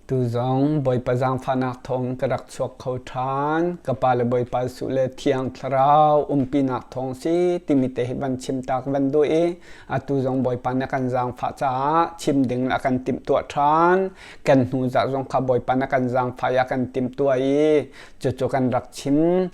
Tu zong Bawipa zaangfahnak thawng ka rak chuak kho ṭhan. Ka pa le Bawipa Jesuh le Thiang Thlarau umpinak thawng si timi te hi van chim ta ka van duh i atu zong Bawipa nih a kan zaangfah caah chim ding a kan timhtuah ṭhan. Kan hnu zarh zong kha Bawipa nih a kan zaangfah i a kan timhtuah i cucu kan rak chim.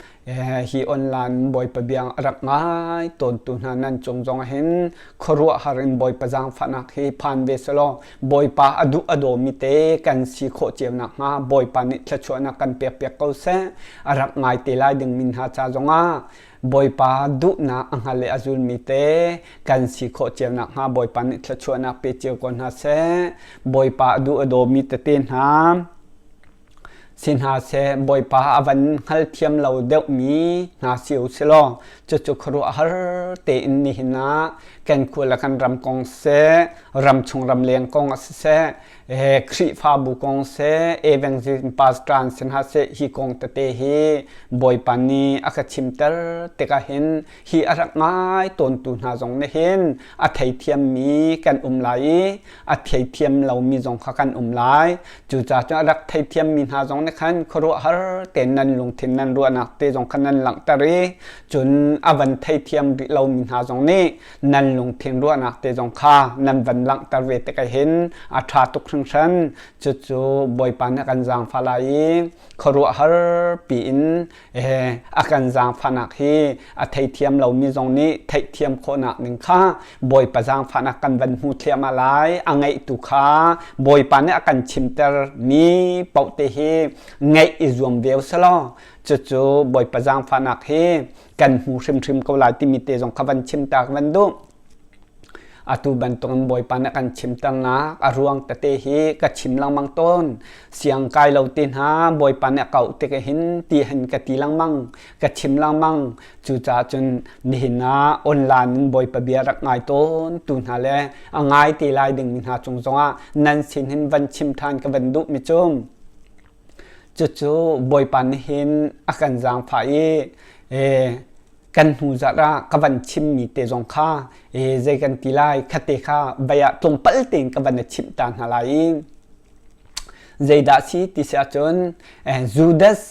Hi online Bawipa bia a rak ngai tawntu hna nan cung zong hin khuaruahhar in Bawipa zaangfahnak hi phan ve selaw Bawipa a duh a dawmi te kan si khawh cio nakhnga Bawipa nih thluachuahnak kan pekpiak ko seh. A rak ngai te lai dingmi hna ca zongah Bawipa duhnak a hngal i a zulmi te kan si khawh cio nakhnga Bawipa nih thluachuahnak pe cio ko hna seh. Bawipa a duh a dawmi tete hna Si hna seh Bawipa a van hngalthiam lo deuhmi hna si u silaw cucu khuaruahhar tein nihin ah kan khua le kan ram kong seh, ramchung ramleng kong ah siseh, Khrihfabu kong seh, evangelism pastor si hna seh hi kong tete hi Bawipa nih a ka chimter tikah hin hi a rak ngai tawntu hna zong nih hin a theithiammi kan um lai i a theithiam lomi zong kha kan um lai. Cucaah cun a rak theithiammi hna zong nih khan khuaruahhar tein nan lungthin nan ruahnak te zong kha nan langhter i cun a van theithiam rih lomi hna zong nih nan lungthin ruahnak te zong kha nan van langhter ve tikah hin a ṭha tuk hringhran. Cucu Bawipa nih a kan zaangfah lai i khuaruahhar piin a kan zaangfahnak hi a theithiam lomi zong nih theihthiam khawhnak ning kha Bawipa zaangfahnak kan van hmu thliahmah lai. A ngaihtu kha Bawipa nih a kan chimter mi paoh te hi ngaih i zuam ve usalaw cucu Bawipa zaangfahnak hi kan hmu hrimhrim ko lai timi te zong kha van chim ta ka van duh. Atu bantukin Bawipa nih a kan chimternak a ruang tete hi ka chim lengmang tawn. Siang kai lo te hna Bawipa nih a kauh tik hin ti hin ka ti lengmang, ka chim lengmang. Cucaah cun nihin ah online in Bawipa bia rak ngai tawn tu hna le a ngai te lai dingmi hna cung zongah nan sin hin van chim ṭhan ka van duhmi cu cucu Bawipa nih hin a kan zaangfah i kan hnu zarh ah ka van chimmi te zong kha zei kan ti lai khate kha vai ah tlawmpal tein ka van i chimh ta hna lai i zeidah si ti si ahcun Judas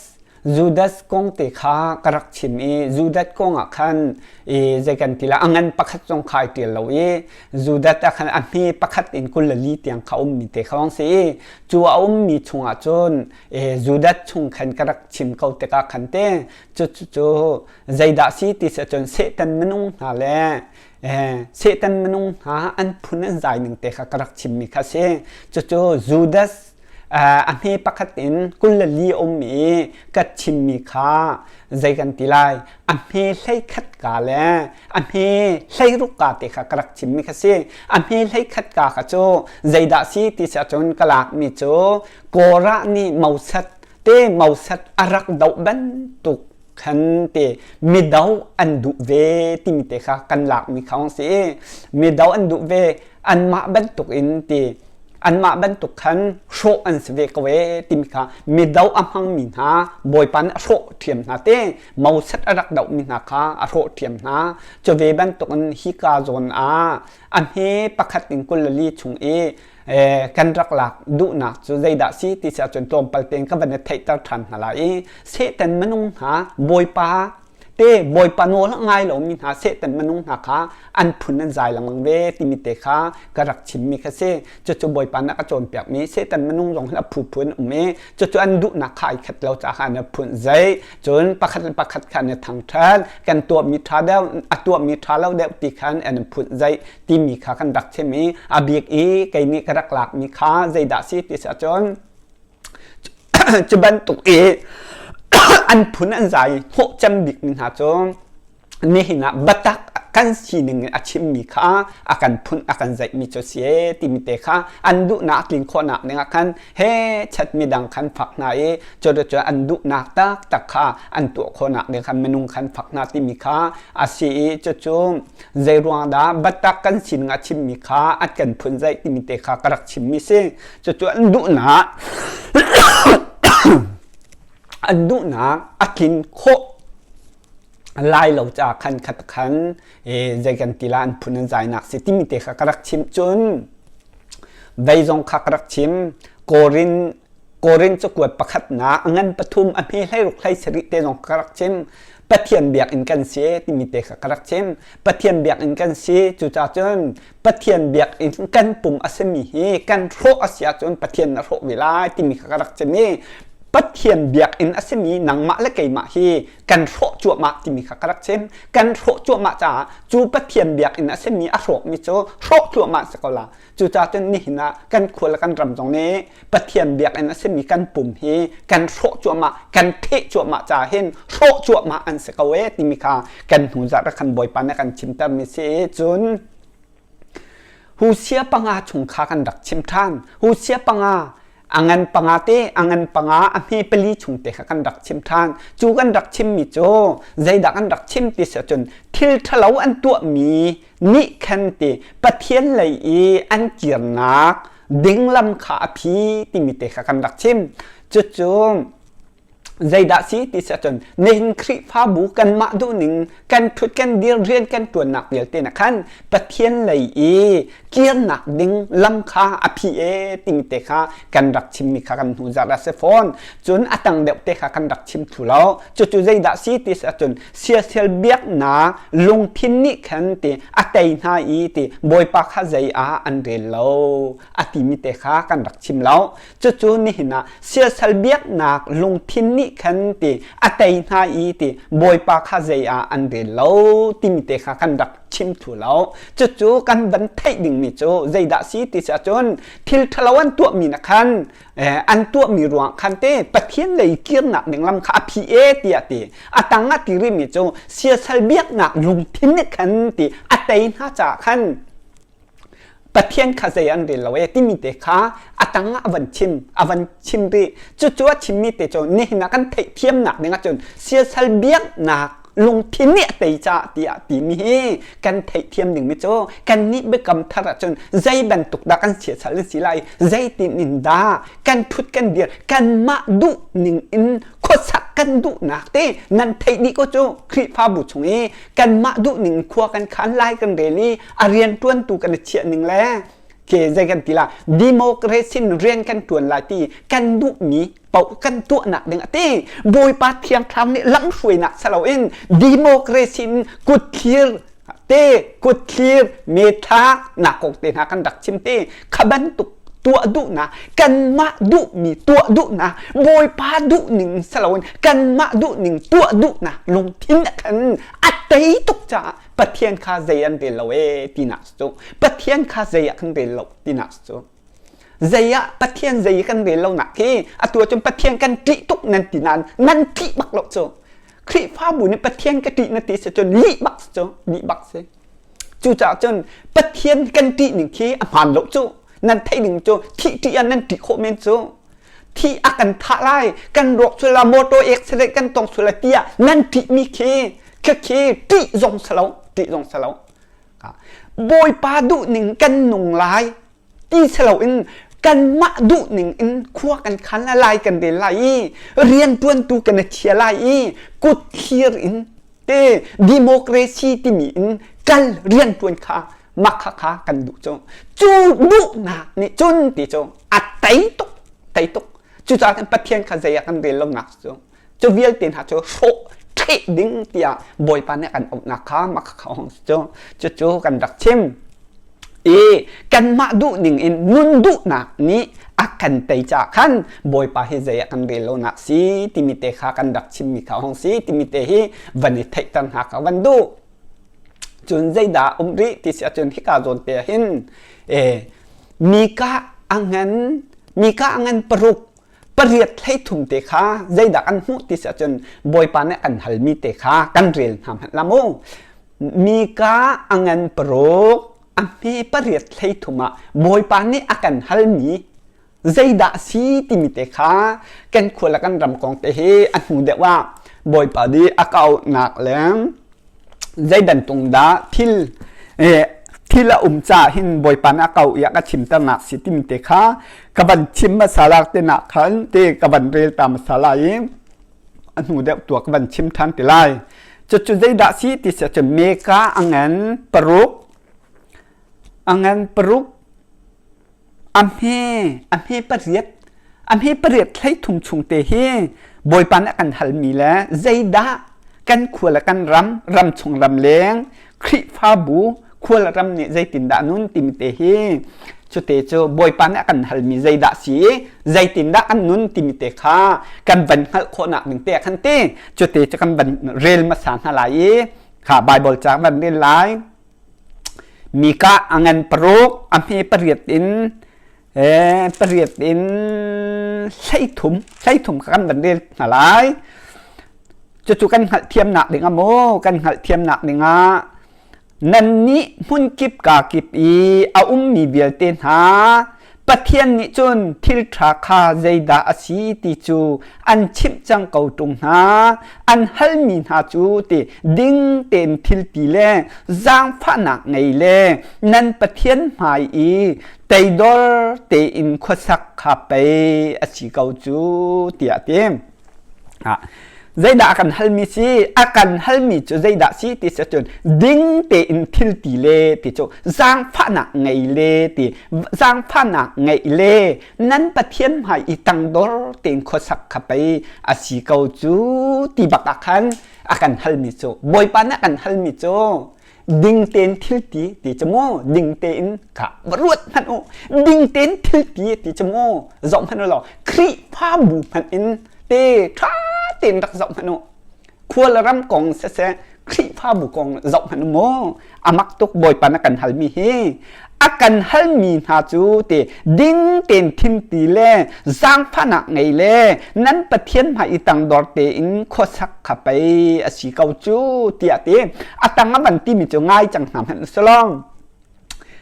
Judas kong te kha ka rak chim i Judas kong ah khan zei kan ti lai a ngan pakhat zong kha ai ṭial lo i Judas ah khan a hme pakhat in 22 tiang kha ummi te kha si i cu a ummi chungah cun Judas chung khan ka rak chim ko tikah khan te Cucu zeidah si ti si ahcun Satan minung hna le Satan minung hna an phun an zai ning te kha ka rak chimmi kha si. Cucu Judas a hme pakhat in 24 um i ka chimmi kha zei kan ti lai a hme 11 ka le a hme 16 ka te kha ka rak chimmi kha si. A hme 11 ka kha cu zeidah si ti si ahcun ka lakmi cu Korah nih Moses te Moses a rak doh bantuk khan te mido an duh ve timi te kha kan lakmi kha si mido an duh ve anmah bantuk in ti anmah bantuk khan hrawh an si ve ko e timi kha mido a hmangmi hna bawipa nih a hrawh ṭhiam hna te Moses a rak dohmi hna kha a hrawh ṭhiam hna cu ve bantuk in hika zawn ah a hme pakhat in 24 chung i kan rak lak duhnak cu zeidah si ti si ahcun tlawmpal tein ka van i theihter ṭhan hna lai i Satan minung hna Bawipa te Bawipa nawl a ngai lomi hna Satan minung hna kha an phun an zai lengmang ve timi te kha ka rak chimmi kha si. Cucu Bawipa nih a ka cawnpiakmi Satan minung zong hin a phuphu an um i cucu an duhnak kha ai khat lo caah an i phun zei. Cun pakhat le pakhat kha an i thangṭhat kan tuahmi ṭha deuh a tuahmi ṭha lo deuh ti khan an i phun zei timi kha kan rak chim i a bik i kei nih ka rak lakmi kha zeidah si ti si ahcun cu bantuk i an phun an zai hnawh cem bikmi hna cu nihin ah biatak kan sining in a chimmi kha a kan phun a kan zaihmi cu si e timi te kha an duhnak tlin khawhnak ding ah khan he chat midang khan fak hna i cu an duhnak taktak kha an tuah khawhnak ding khan minung khan fak hna timi kha a si i cucu Zeiruang dah biatak kan sining a chimmi kha an kan phun zaih timi te kha ka rak chimmi si. Cucu an duhnak an duhnak a tlin khawh lai lo ca khan khat khan zei kan ti la an phun an zainak si timi te kha ka rak chim cun vei zong kha ka rak chim Korin. Korin cakuat pakhatnak a ngan pathum a hme 16 hlei sarih te zong ka rak chim. Pathian biakinn kan si timi te kha ka rak chim. Pathian biakinn kan si cucaah cun Pathian biakinn kan pum a simi hi kan hrawh a si ahcun Pathian na hrawh ve lai timi kha ka rak chim i Pathian biakinn a simi nangmah le keimah hi kan hrawh cuahmah timi kha ka rak chim. Kan hrawh cuahmah caah cu Pathian biakinn a simi a hrawkmi cu hrawh cuahmah si ko la. Cucaah cun nihin ah kan khua le kan ram zong nih Pathian biakinn a simi kan pum hi kan hrawh cuahmah, kan theh cuahmah caah hin hrawh cuahmah an si ko ee timi kha kan hnu zarh ah khan Bawipa nih a kan chimtermi si. Cun Husia panga chung kha kan rak chim ṭhan. Husia panga a ngan panga te a ngan panga a hme pali chung te kha kan rak chim ṭhan. Cu kan rak chimmi cu zeidah kan rak chim ti si ahcun thil ṭhalo an tuahmi nih khan ti Pathian lei i an kirnak dinglam kha a phi timi te kha kan rak chim. Cucu zeidah si ti si ahcun nihin Khrihfabu kanmah duhning kan ṭhut kan dir rian kan ṭuannak vialte na khan Pathian lei i kirnak ding lam kha a phi e timi te kha kan rak chimmi kha kan hnu zarh a si fawn. Cun a tang deuh te kha kan rak chim thlu lo. Cucu zeidah si ti si ahcun siasel biaknak lungthin nih khan ti a tei hna i ti Bawipa kha zei ah an rel lo a timi te kha kan rak chim lo. Cucu nihin ah siasal biaknak lungthin nih khan ti a tei hna i ti Bawipa kha zei ah an rel lo timi te kha kan rak chim thlu lo. Cucu kan van theih dingmi cu zeidah si ti si ahcun thil ṭhalo an tuahmi na khan an tuahmi ruang khan te Pathian lei kirnak ding lam kha a phi e tiah ti a tang ah ti rimi cu siasal biaknak lungthin nih khan ti a tei hna caah khan Pathian kha zei an rel lo e timi te kha a tang ah a van chim a van chim rih cucu a chimmi te cu nihin ah kan theihthiamnak ding ahcun siasal biaknak lungthin nih a tei caah tiah timi hi kan theihthiam dingmi cu kannih biakam thar ahcun zei bantuk dah kan siasal an si lai zeitin in dah kan thut kan dir kanmah duh ning in khuasak kan duhnak te nan theih dih ko cu Khrihfabu chung i kanmah duh ning khua kan khan lai kan rel i a rian ṭuantu kan i chiah ning le ke zei kan ti la democracy rian kan ṭuan lai ti kan duhmi paoh kan tuahnak ding a ti Bawipa Thiang Thlarau nih lamhruainak saloin democracy in kutthlir te kutthlir metha nak kong te hna kan rak chim te kha bantuk tuah duhnak kanmah duhmi tuah duhnak Bawipa duhning saloin kanmah duhning tuah duhnak lungthin a khan a tei tuk caah Pathian kha zei an rel lo ee tinak cu Pathian kha zei ah kan rel lo tinak cu zei ah Pathian zei kan rel lo nak khi atu ahcun Pathian kan ṭih tuk nan ti nain nan ṭih bak lo cu Khrihfabu nih Pathian ka ṭih na ti si cun lih bak si cu lih bak si cucaah cun Pathian kan ṭih ning khi a hmaan lo cu nan theih ding cu thih ṭih ah nan ṭih khawh men cu thi a kan thah lai kan ruak sul la motor accident kan tong sul la tiah nan ṭihmi khi khi ṭih zong si lo ṭih zong si lo Bawipa duhning kan nung lai ti si loin kanmah duhning in khua kan khan lai kan rel lai i rianṭuantu kan i chia lai i kut thlir in te democracy timi in kal rianṭuan kha mah kha kha kan duh cu cu duhnak nih cun ti cu a tei tuk tei tuk cucaah kan Pathian kha zei ah kan rel lonak cu cu vialte hna cu hrawh ṭheh ding tiah Bawipa nih kan auhnak kha mah kha hong cu cucu kan rak chim i kanmah duhning in nun duhnak nih a kan tei caah khan Bawipa hi zei ah kan rel lonak si timi te kha kan rak chimmi kha hong si timi te hi van i theihter hna ka van duh cun zeidah um rih ti si ahcun hika zawn te ah hin e Mika a ngan Mika a ngan paruk pariat 13 te kha zeidah kan hmuh ti si ahcun Bawipa nih kan halmi te kha kan rel hna hmanh la mu. Mika a ngan paruk a hme pariat 13 ah Bawipa nih a kan halmi zeidah si timi te kha kan khua le kan ram kong te hi a hnu deuh ah Bawipa nih a kauhnak le zei bantuk dah thil thil a um caah hin Bawipa nih a ko i a ka chimternak si timi te kha ka van chim hmasa lak te nak khan te ka van rel ta hmasa lai i a hnu deuh tua ka van chim ṭhan te lai. Cucu zeidah si ti si ahcun meka a ngan paruk a ngan paruk a hme a hme pariat. A hme pariat 13 chung te hi Bawipa nih a kan halmi le zeidah kan khua le kan ram, ram chung ram leng, Khrihfabu khual ram nih zeitindah nun timi te hi cute cu Bawipa nih a kan halmi zeidah si i zeitindah an nun timi te kha kan van hngalh khawhnak ding te khan ti cute cu kan van rel hmasa hna lai i kha Bible ca van rel lai. Mika a ngan paruk a hme pariat in pariat in 13 13 kha kan van rel hna lai. Cucu kan hngalhthiamnak ding ah maw kan hngalhthiamnak ding ah nannih hmunkip kakip i a ummi vialte hna Pathian nih cun thil ṭha kha zeidah a si ti cu an chimh cang ko ṭung hna. An halmi hna cu ti ding tein thil ti le zaangfahnak ngei le nan Pathian hmai i teidor tein khuasak kha pei a si ko cu tiah a ti. Zeidah a kan halmi si? A kan halmi cu zeidah si ti si cun ding tein thil ti le ti cu zaangfahnak ngei le ti zaangfahnak ngeih le nan Pathian hmai i tangdor tein khuasak kha pei a si ko cu ti bak ah khan a kan halmi cu Bawipa nih a kan halmi cu ding tein thil ti ti cu mu ding tein kha va ruat hmanh u ding tein thil ti ti cu mu zoh hmanh u law Khrihfabu hmanh in te ṭha tein rak zoh hmanh u khual ram kong siseh Khrihfabu kong zoh hmanh u mu amak tuk Bawipa na kan halmi hi a kan halmi hna cu ti ding tein thinti le zaangfahnak ngei le nan Pathian hmai i tangdor tein khuasak kha pei a si ko cu tiah ti a tang a van timi cu ngai cang hna hmanh usilong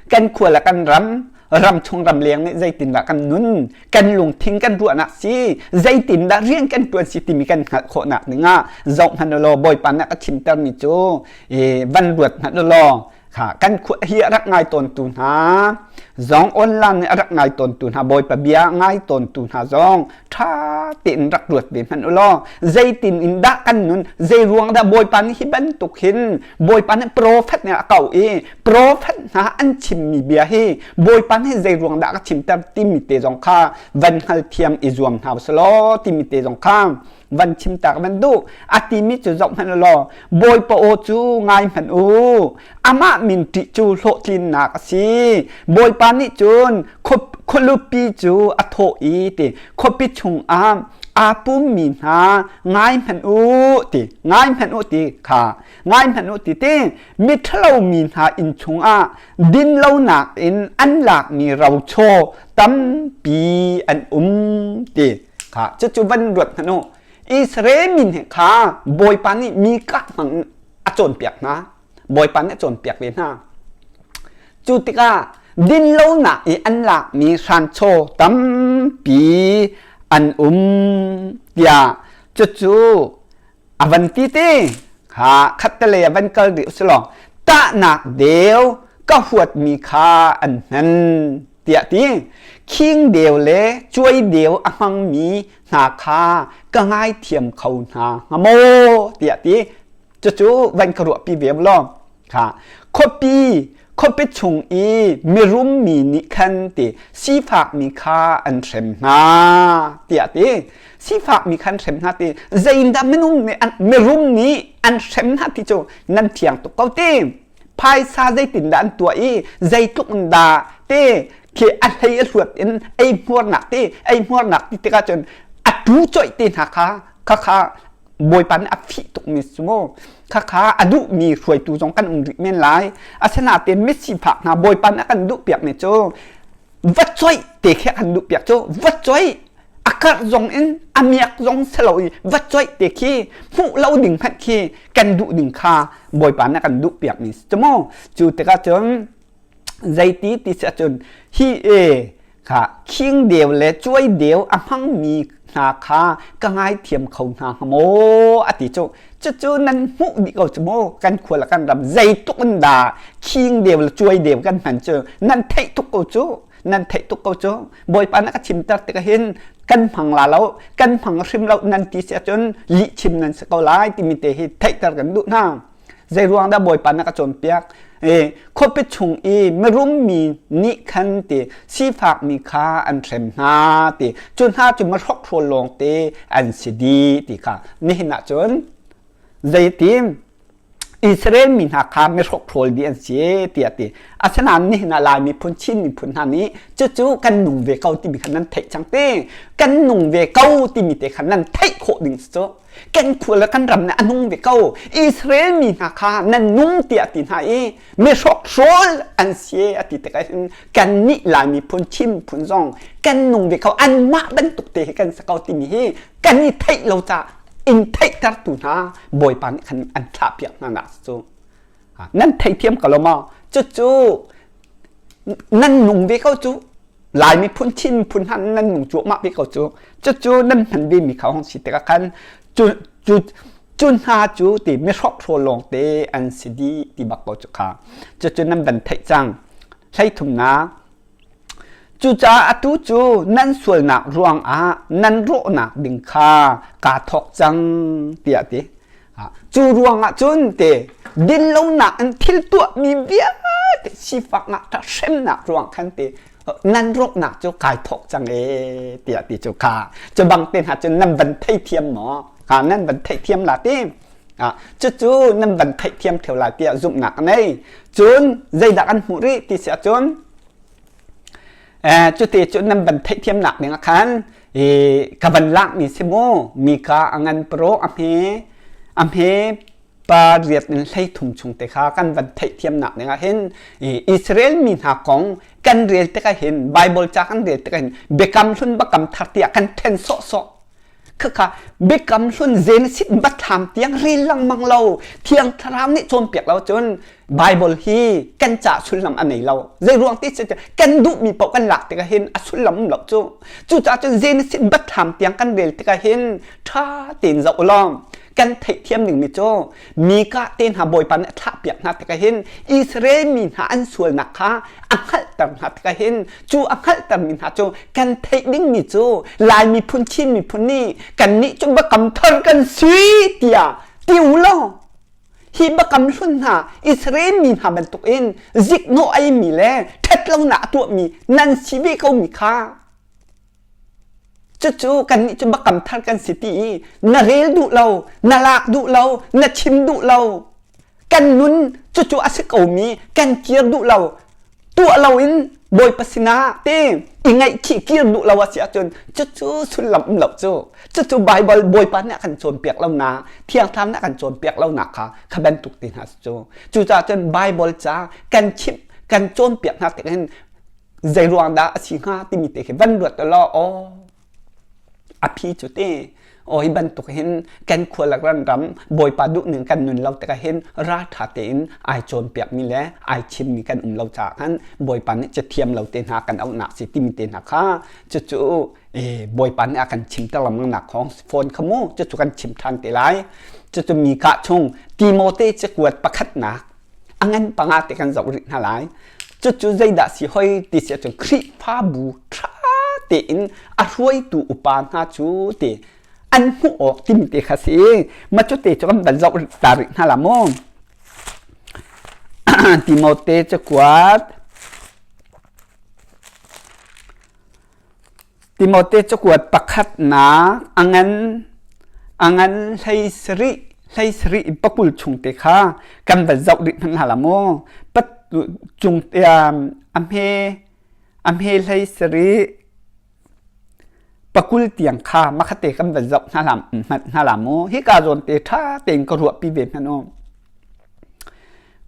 kan khua le kan ram ram chung ram leng nih zeitindah kan nun kan lungthin kan ruahnak si zeitindah rian kan tuan si timi kan hngalh khawhnak dingah zoh hmanh law Bawipa nih a ka chimtermi cu van ruat hmanh law kha kan khua hi a rak ngai tawntu hna zong online nih a rak ngai tawntu hna Bawipa bia ngai tawntu hna zong ṭha tein rak ruat ve hmanh u law zeitin in dah kan nun zei ruang dah Bawipa nih hi bantuk hin Bawipa nih profet nih a kau i profet hna an chimmi bia hi Bawipa nih zei ruang dah ka chimter timi te zong kha van hngalthiam i zuam hna usih timi te zong kha van chim tak van duh a timi cu zoh hmanh law Bawipa aw cu ngai hmanh u amah min ṭih cu hlawhtlinnak a si Bawipa nih cun khualupi cu a thawh i ti khuapi chungah aa pummi hna ngai hmanh u ti ngai hmanh u ti kha ngai hmanh u ti ti miṭhalo mi hna inn chungah dinlonak in an lakmi rochaw tampi an um ti kha cucu van ruat hmanh u Israel mi nih kha Bawipa nih mi kah hmang a cawnpiak hna Bawipa nih a cawnpiak ve hna cu tikah dinlonak i an lakmi hranchaw tampi an um tiah cucu a van ti te kha khattelei a van kal rih usilaw tahnak deu ka huatmi kha an hman tiah ti khing deu le cuai deu a hmangmi hna kha ka ngaithiam kho hna hnga maw tiah ti cucu van ka ruahpi ve law kha khuapi khuapi chung i mirum mi nih khan ti sifakmi kha an hrem hna tiah ti sifakmi kha an hrem hna ti zeidah minung nih mirum nih an hrem hna ti cu nan thiang tuk ko ti phaisa zeitindah an tuah i zeitluk in dah te khi a hlei a hluat in ei hmuarnak te ei hmuarnak ti tikah cun a tu coih te hna kha kha kha Bawipa nih a fih tukmi si mu kha kha a duhmi hruaitu zong kan um rih men lai asinain misifak hna Bawipa nih a kan duhpiakmi cu va coih te khi a kan duhpiak cu va coih a karh zong in a miak zong si lo i va coih te khi hmuh lo ding hmanh khi kan duh ding kha Bawipa nih a kan duhpiakmi si cu mu cu tikah cun zeiti ti si ahcun hi e kha khing deu le cuai deu a hmangmi hna kha ka ngaithiam kho hna hnga maw a ti cu cucu nan hmuh dih ko cu mu kan khua le kan ram zeitluk in dah khing deu le cuai deu kan hman cu nan theih tuk ko cu nan theih tuk ko cu Bawipa na ka chimter tikah hin kan hmang la lo kan hmang hrim lo nan ti si ahcun lih chim nan si ko lai timi te hi theihter kan duh hna zei ruang dah Bawipa na ka cawnpiak? Khuapi chung i mirum mi nih khan ti sifak mi kha an hrem hna ti cu hna cu mihrokhrawl lawngte an si dih ti kha nihin ah cun zeitin Israel mi hna kha mihrokhrawl dih an si tiah ti. Asinain nihin ah Lai miphun Chin miphun hna nih cucu kan nung ve ko timi kha nan theih cang te. Kan nung ve ko timi te kha nan theih khawh ding cu kan khua le kan ram nih a nung ve ko. Israel mi hna kha nan nung tiah ti hna i mihrokhrawl an si a ti tikah hin kannih Lai miphun Chin miphun zong kan nung ve ko anmah bantuk te hi kan si ko timi hi kan i theih lo caah in theihtertu hna Bawipa nih khan an thlahpiak hna nak cu nan theithiam ko lo maw cucu nan nung ve ko cu Lai miphun Chin miphun hna nan nung cuahmah ve ko cu cucu nan hman ve mi kha hong si tikah khan cu cu cu hna cu ti mihrokhrawl lawngte an si dih ti bak ko cu kha cucu nan van theih cang hleithumnak Cucaah atu cu nan sualnak ruangah nan rawhnak ding kha kaa thawk cang tiah a ti. Cu ruangah cun te dinlonak in thil tuahmi vialte sifaknak ṭha hremnak ruang khan te nan rawknak cu kai thawk cang ee tiah ti cu kha cu bang te hna cun nan van theithiam maw? Kha nan van theithiam la ti. Cucu nan van theihthiam theo lai tiah zumhnak a nei. Cun zeidah kan hmuh rih ti si ahcun cuti cun nan van theihthiamnak ding ah khan ka van lakmi si mu Mika a ngan pro a hme a hme pa riat in 13 chung te kha kan van theihthiamnak ding ah hin Israel mi hna kong kan rel tikah hin Bible ca kan rel tikah hin biakam hlun biakam thar tiah kan then sawhsawh Khakha biakam hlun Genesis bathlam tiang rel lengmang lo Thiang Thlarau nih cawnpiak lo cun Bible hi kan ca sullam a nei lo. Zei ruang ti si kan duhmi paoh kan lak tikah hin a sullam um lo cu. Cucaah cun Genesis bathlam tiang kan rel tikah hin ṭha tein zoh law kan theihthiam dingmi cu Mika te hna Bawipa nih a thlahpiak hna tikah hin Israel mi hna an sualnak kha a hngalhter hna tikah hin cu a hngalhtermi hna cu kan theih dingmi cu Lai miphun Chin miphun nih kannih cu biakam thar kan si tiah ti u law hi biakam hlun hna Israel mi hna bantukin ziknawh eimi le ṭhatlonak a tuahmi nan si ve komi kha Cucu kannih cu biakam thar kan si ti i na rel duh lo, na lak duh lo, na chim duh lo. Kan nun cucu a si komi kan kir duh lo. Tuah loin Bawipa sinah te i ngaihchih kir duh lo a si ahcun cucu sullam um lo cu. Cucu Bible Bawipa nih a kan cawnpiak lo na, Thiang Thlarau nih a kan cawnpiak lo nak kha kha bantuk ti hna cu. Cucaah cun Bible ca kan chimh, kan cawnpiak hna tik hin zei ruang dah a si hnga timi te khi van ruat law aw a phi cu te aw hi bantuk hin kan khualak ran ram bawipa duh ning kan nun lo tikah hin ral tha tein ai cawnpiak mi le ai chim mi kan um lo caah khan bawipa nih cathiam lo te hna kan auhnak si timi te hna kha cucu bawipa nih a kan chim ter lengmang nak khong phone kha mu cucu kan chim than te lai cucu mi ka chung Timote cakuat pakhatnak a ngan panga te kan zoh rih hna lai cucu zeidah si hoi ti si ahcun Khrihfabu ṭha tein a hruaitu upa hna cu ti an hmuh awk timi te kha si ma cu te cu kan van zoh ta rih hna la mu Timote cakuat Timote cakuat pakhatnak a ngan a ngan 17 17 in pakul chung te kha kan van zoh rih hmanh hna la mu. Pat cung a hme a hme 17 pakul tiang kha makhate kan van zoh hna la hmanh hna la mu. Hika zawn te ṭha tein ka ruahpi ve hmanh u.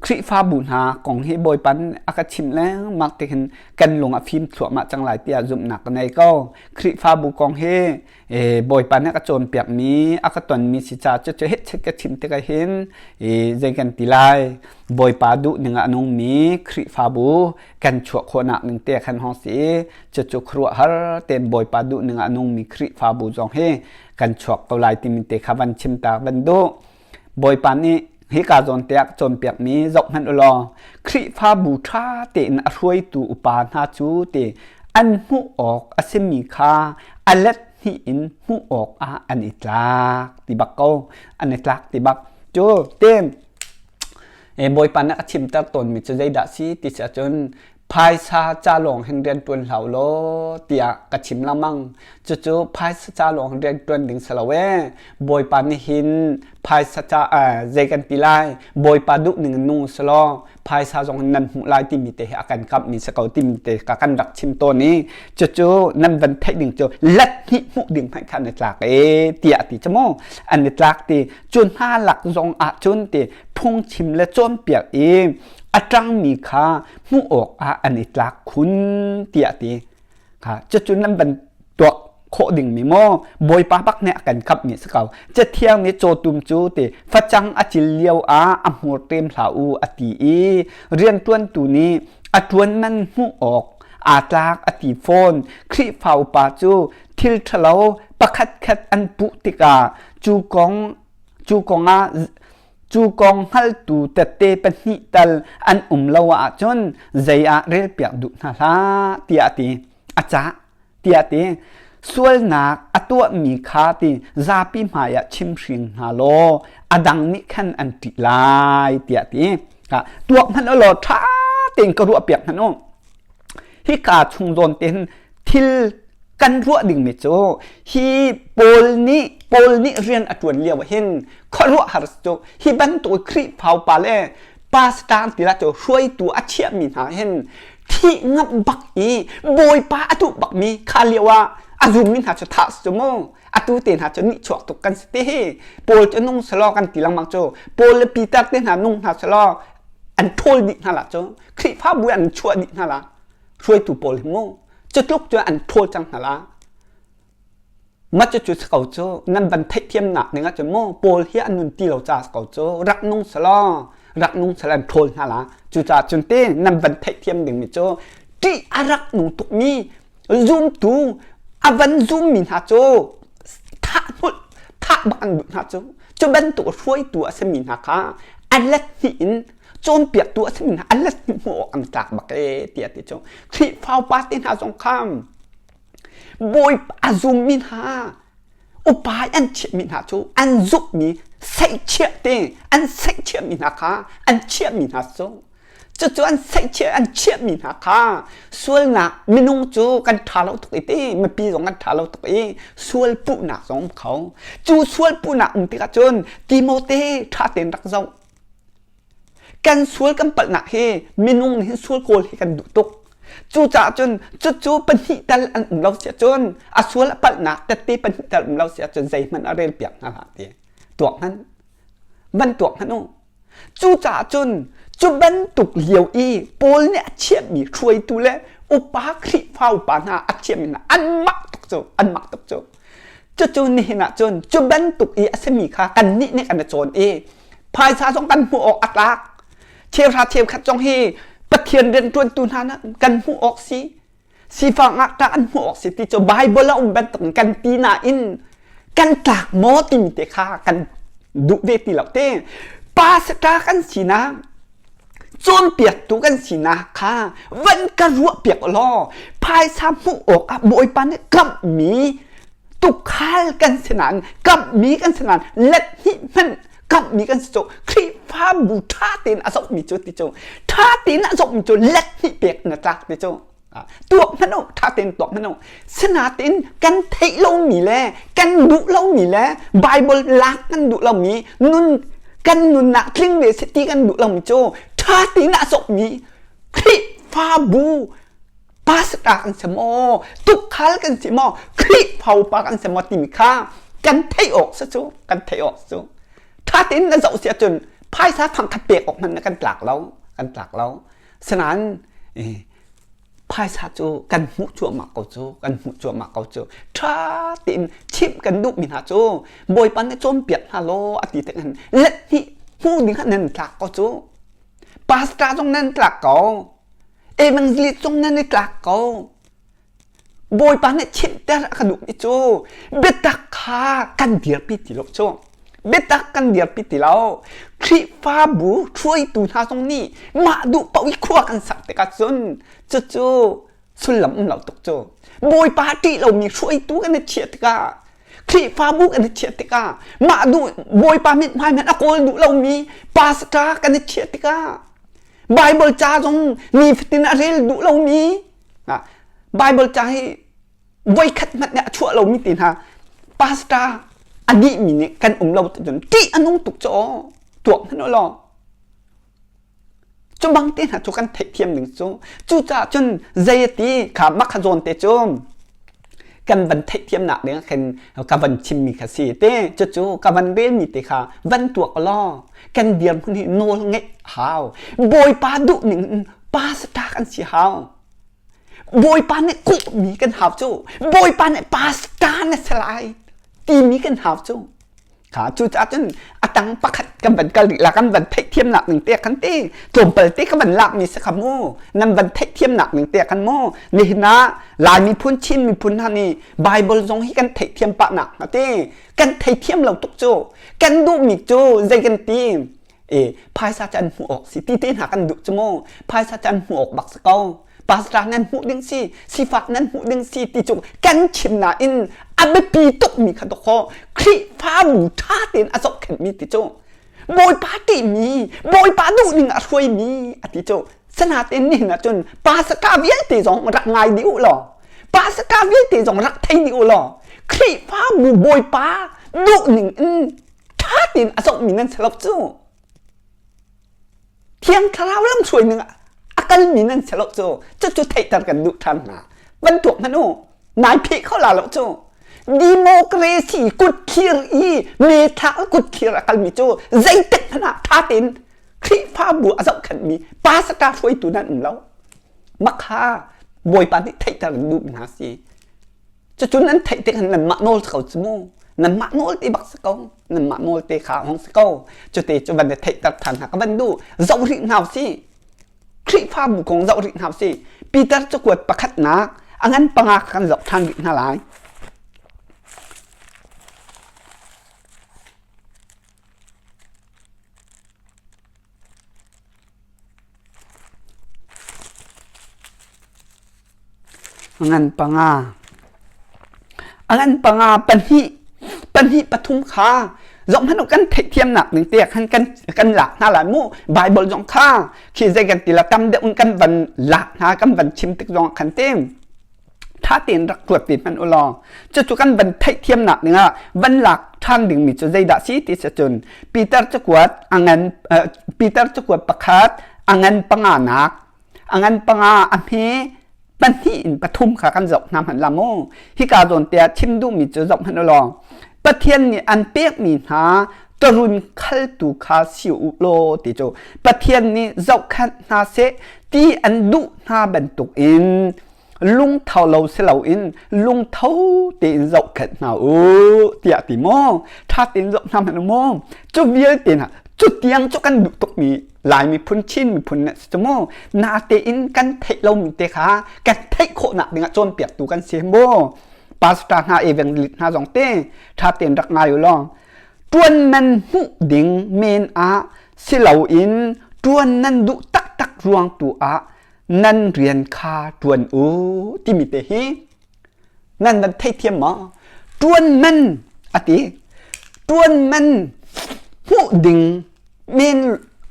Khrihfabu hna kong hi Bawipa nih a ka chimh lengmang ti hin kan lung a fim thluahmah cang lai tiah zumhnak ka nei ko. Khrihfabu kong hi Bawipa nih a ka cawnpiakmi, a ka tonmi si caah cucu hetchet ka chim tikah hin zei kan ti lai Bawipa duhning ah a nungmi Khrihfabu kan chuah khawhnak ning te khan hong si i cucu khuaruahhar tein Bawipa duhning ah a nungmi Khrihfabu zong hi kan chuak ko lai timi te kha van chim ta van duh. Bawipa nih hika zawn te ah cawnpiakmi zohhmanh u law Khrihfabu ṭha tein a hruaitu upa hna cu ti an hmuh awk a simi kha a let hnih in hmuh awk ah an i tlak ti bak ko an i tlak ti bak cu te. Bawipa nih a chimter tawnmi cu zeidah si ti si ahcun phaisa ca lawng hin rian ṭuan hlah law tiah ka chim lengmang. Cucu phaisa ca lawng hin rian ṭuan ding si lo ee. Bawipa nih hin phaisa ca zei kan ti lai Bawipa duh ning in nung si law phaisa zong in nan hmuh lai timi te hi a kan kamhmi si ko timi te ka kan rak chim tawn i cucu nan van theih ding cu let hnih hmuh ding hmanh kha an i tlak e tiah ti cu mu an i tlak ti cu hna lak zong ah cun ti phungchim le cawnpiak i a ṭangmi kha hmuh awk ah an i tlak khun tiah ti kha cucu nan van tuak khawh dingmi maw Bawipa bak nih a kan kamhmi si ko. Cathiang nih cawtum cu ti facang a cil lio ah a hmur ṭem hlah u a ti i rianṭuantu nih a ṭuan man hmuh awk aa tlak a ti fawn. Khrihfa upa cu thil ṭhalo pakhatkhat an puh tikah cu kong cu kongah cu kong hngaltu tette pahnih tal an um lo ahcun zei ah relpiak duh hna hlah tiah a ti. A cah. Tiah ti sualnak a tuahmi kha ti zapi hmaiah chimhring hna law a dang nih khan an ṭih lai tiah ti. Tuak hmanh u law ṭha tein ka ruahpiak hmanh u. Hika chung zawn te hin thil kan ruah dingmi cu hi Paul nih Paul nih rian a ṭuan lio ah hin khuaruahhar cu hi bantuk Khrihfa upa le pastor ti la cu hruaitu a chiahmi hna hin thih ngamh bak i Bawipa a duh bakmi kha lio ah a zummi hna cu thah si cu mu atu te hna cu nihchuak tuk kan si te hi Paul cu nung selaw kan ti lengmang cu Paul le Peter te hna nung hna selaw an ṭhawl dih hna la cu Khrihfabu an chuah dih hna la hruaitu pawl hi mu cu tluk cu an ṭhawl cang hna la Mah cucu si ko cu nan van theihthiamnak ning ahcun maw Paul hi an nun ti lo ca si ko cu rak nung selaw rak nung selaw an ṭhawl hna la cucaah cun te nan van theihthiam dingmi cu ṭih a rak nung tukmi zumtu a van zummi hna cu thah hnulh thah bak an duh hna cu cu bantuk hruaitu a simi hna kha a let hnih in cawnpiaktu a simi hna a let hnih hmuh awk an tlak bak ee tiah ti cu Khrihfa upa te hna zong kha Bawi a zummi hna upa an chiahmi hna cu an zumhmi seihchiah te an seihchiahmi hna kha an chiahmi hna cu cucu an seihchiah an chiahmi hna kha sualnak minung cu kan ṭha lo tuk i ti mipi zong kan ṭha lo tuk i sual puhnak zong um kho cu sual puhnak um tikah cun Timote ṭha tein rak zoh Kan sual kan palhnak hi minung nih hin sual kawl hi kan duh tuk. Cucaah cun cucu pahnih tal an um lo si ahcun a sual a palhnak tette pahnih tal um lo si ahcun zeihmanh a rel piak hna hlah ti. Tuak hmanh. Van tuak hmanh u. Cucaah cun cu bantuk lio i Paul nih a chiahmi hruaitu le upa Khrihfa upa hna a chiahmi hna an mak tuk cu an mak tuk cu. Cucu nihin ah cun cu bantuk i a simi kha kannih nih kan i cawn i phaisa zong kan hmuh awk a tlak cheuhra cheukhat zong hi Pathian rianṭuantu hna na kan hmuh awk si sifak ngakṭah an hmuh awk si ti cu Bible a um bantuk in kan ti nain kan tlak maw timi te kha kan duh ve ti lo te pastor kan sinak cawnpiaktu kan sinak kha van ka ruahpiak law phaisa hmuh awk ah Bawipa nih kamhmi tukhal kan si nain kamhmi kan si nain let hnih hmanh kamhmi kan si cu Khrihfabu ṭha tein a zohmi cu ti cu ṭha tein a zohmi cu let hnih pek na tlak ti cu tuak hmanh u ṭha tein tuak hmanh u sinain kan theih lomi le kan duh lomi le Bible lak kan duh lomi nun kan nunnak tling ve si ti kan duh lomi cu ṭha tein a zohmi Khrihfabu pastor kan si maw tukhal kan si maw Khrihfa upa kan si maw timi kha kan theih awk si cu kan theih awk si cu ṭha tein na zoh si ahcun phaisa thangkhat pek awk hmanh na kan tlak lo kan tlak lo sinain phaisa cu kan hmuh cuahmah ko cu kan hmuh cuahmah ko cu ṭha tein chimh kan duhmi hna cu Bawipa nih cawnpiak hna law a ti tik hin let hnih hmu ding ah nan tlak ko cu pastor zong nan tlak ko Evangelist cung nan i tlak ko. Bawipa nih chimhter a ka duhmi cu biatak kha kan dirpi ti lo cu. Biatak kan dirpi ti lo. Khrihfabu hruaitu hna zong nih mah duh paoh i khua kan sak tikah cun cucu sullam um lo tuk cu. Bawipa ṭih lomi hruaitu kan i chiah tikah. Khrihfabu kan i chiah tikah mah duh Bawipa mithmai hmanh a kawl duh lomi pastor kan i chiah tikah Bible ca zong nifatin a rel duh lomi Bible ca hi voikhat hmanh nih a chuah lomi ti hna pastor a dihmi nih kan um lo cun ṭih a nung tuk caw tuak hmanh u law Cu bang te hna cu kan theihthiam ding cu cucaah cun zei a ti kha makha zawn te cu kan van theihthiamnak ding khin ka van chimmi kha si te cucu ka van relmi te kha van tuak law kan dirhmun hi nawl ngeih hau Bawipa duh ning in pastor kan si hau Bawipa nih kuhmi kan hau cu Bawipa nih pastor na si lai timi kan hau cu Kha cucaah cun a tang pakhat kan van kal rih la kan van theihthiamnak ning te kan ti tlawmpal te ka van lakmi si kha mu nan van theihthiamnak ning te kan mu nihin ah Lai miphun Chin miphun hna nih Bible zong hi kan theihthiam pah nak hnga ti kan theithiam lo tuk cu kan duhmi cu zei kan ti e phaisa cu an hmuh awk si ti te hna kan duh cu mu phaisa cu an hmuh awk bak si ko pastor nan hmuh ding si sifak nan hmuh ding si ti cu kan chim nain a biapi tukmi kha dawkaw Khrihfabu ṭha tein a zohkhenhmi ti cu Bawipa ṭihmi Bawipa duhning a hruaimi a ti cu sanatein nihin ah cun pastor vialte zong rak ngai dih u law pastor vialte zong rak thei dih u law Khrihfabu Bawipa duhning in ṭha tein a zohmi nan si lo cu Thiang Thlarau lamhruai ning a kalmi nan si lo cu cucu theihter kan duh ṭhan hna. Van tuak hmanh u, nai pheh kho la lo cu. Democracy kutkhir i methla kutkhir a kalmi cu zeitik hmanh ah ṭha tein Khrihfabu a zohkhenhmi pastor hruaitu nan um lo. Makha Bawipa nih theihter an duh hna si. Cucu nan theih tik hin nanmah nawl si ko cu mu. Nanmah nawl te bak si ko. Nanmah nawl te kha hong si ko. Cute cu van i theihter than hna ka van duh. Zoh rih hna usih. Khrihfabu kong zoh rih hna usih. Peter cakuat pakhatnak a ngan panga kan zoh than rih hna lai. Ngan panga. A ngan panga pahnih pahnih pathum kha zohhmanh u kan theihthiamnak ning te khan kan kan lak hna lai mu Bible zong kha khi zei kan ti la tam deuh in kan van lak hna kan van chim tik zong khan te ṭha tein rak ruat ve hmanh u law cucu kan van theihthiamnak ding ah van lak ṭhan dingmi cu zeidah si ti si cun Peter cakuat a ngan Peter cakuat pakhat a ngan panganak a ngan panga a hme pahnih in pathum kha kan zoh hna hmanh la mu hika zawn te ah chim duhmi cu zoh hmanh u law Pathian nih an pekmi hna tarun khaltu kha si u law ti cu Pathian nih zohkhanh hna seh ti an duh hna bantuk in lungtho lo si loin lungtho tein zohkhenh hna u tiah ti maw ṭha tein zoh hna hmanh u maw cu vialte hna cu tiang cu kan duh tukmi Lai miphun Chin miphun na si cu mu natein kan theih lomi te kha kan theih khawhnak dingah cawnpiaktu kan si maw pastor hna evangelist hna zong te ṭha tein rak ngai u law ṭuan nan hmuh ding men ah si loin ṭuan nan duh taktak ruang tu ah nan rian kha ṭuan u timi te hi nan nan theithiam maw? Ṭuan man a ti. Ṭuan man hmuh ding men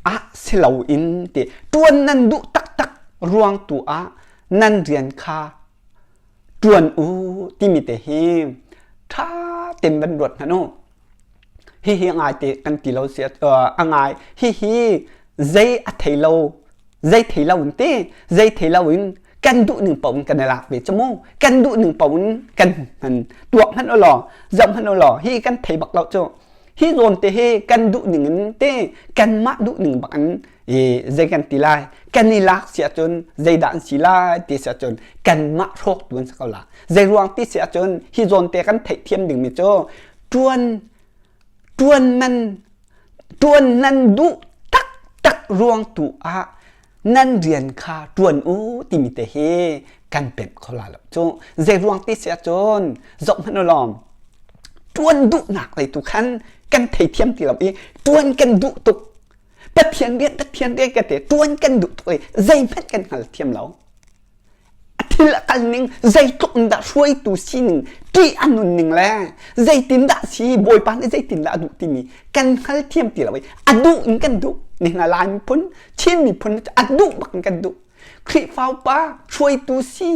ah si loin ti ṭuan nan duh taktak ruang tu ah nan rian kha ṭuan u timi te hi ṭha tein van ruat hmanh u. Hihi ngai te kan ti lo si a ngai hihi zei a thei lo zei thei lo in te zei thei lo in kan duh ning paoh in kan i lak ve cu mu kan duh ning paoh in kan hman tuak hmanh u law zoh hmanh u law hi kan thei bak lo cu hi zawn te hi kan duh ning in te kanmah duh ning bak in i zei kan ti lai kan i lak si ahcun zeidah an si lai ti si ahcun kanmah hrawk tu an si ko la zei ruang ti si ahcun hi zawn te kan theihthiam dingmi cu ṭuan ṭuan man ṭuan nan duh taktak ruang tu ah nan rian kha ṭuan u timi te hi kan pemh kho la lo cu zei ruang ti si ahcun zoh hmanh u law ṭuan duhnak lei tu khan kan theithiam ti lo i ṭuan kan duh tuk Pathian rian Pathian rian ka ti ṭuan kan duh tuk i zeihmanh kan hngal thiam lo a thil a kal ning zeitluk in dah hruaitu sining ṭuan. Ṭih a nun ning le zeitindah si Bawipa nih zeitindah a duh timi kan hngal thiam ti lo i a duh in kan duh. Nihin ah Lai miphun, Chin miphun a duh bak in kan duh. Khrihfa upa hruaitu si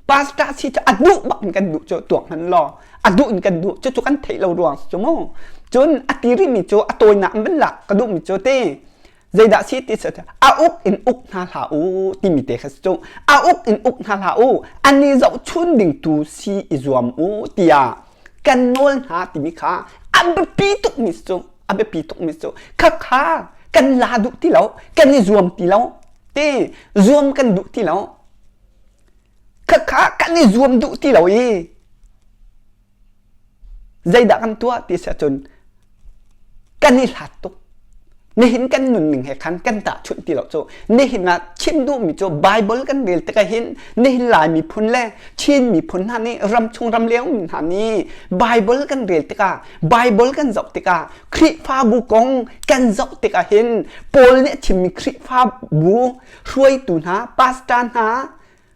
pastor si cu a duh bak in kan duh cu tuak hmanh law a duh in kan duh cucu kan theih lo ruang cu mu. Cun a ti rihmi cu a tawinak in van lak ka duhmi cu te zeidah si ti a uk in uk hna hlah u timi te kha si cu a uk in uk hna hlah u an i zohchun ding tu si i zuam u tiah kan nawl hna timi kha a biapi tukmi si cu a biapi tukmi cu khakha kan la duh ti lo kan i zuam ti lo ti zuam kan duh ti lo khakha kan i zuam duh ti lo i Zeidah kan tuah ti si ahcun kan i hlat tuk. Nihin kan nunning he khan kan tahchunh ti lo cu. Nihin ah chim duhmi cu Bible kan rel tikah hin nihin Lai miphun le Chin miphun hna nih ramchung ramleng mi hna nih Bible kan rel tikah Bible kan zoh tikah Khrihfabu kong kan zoh tikah hin Paul nih a chimmi Khrihfabu hruaitu hna pastor hna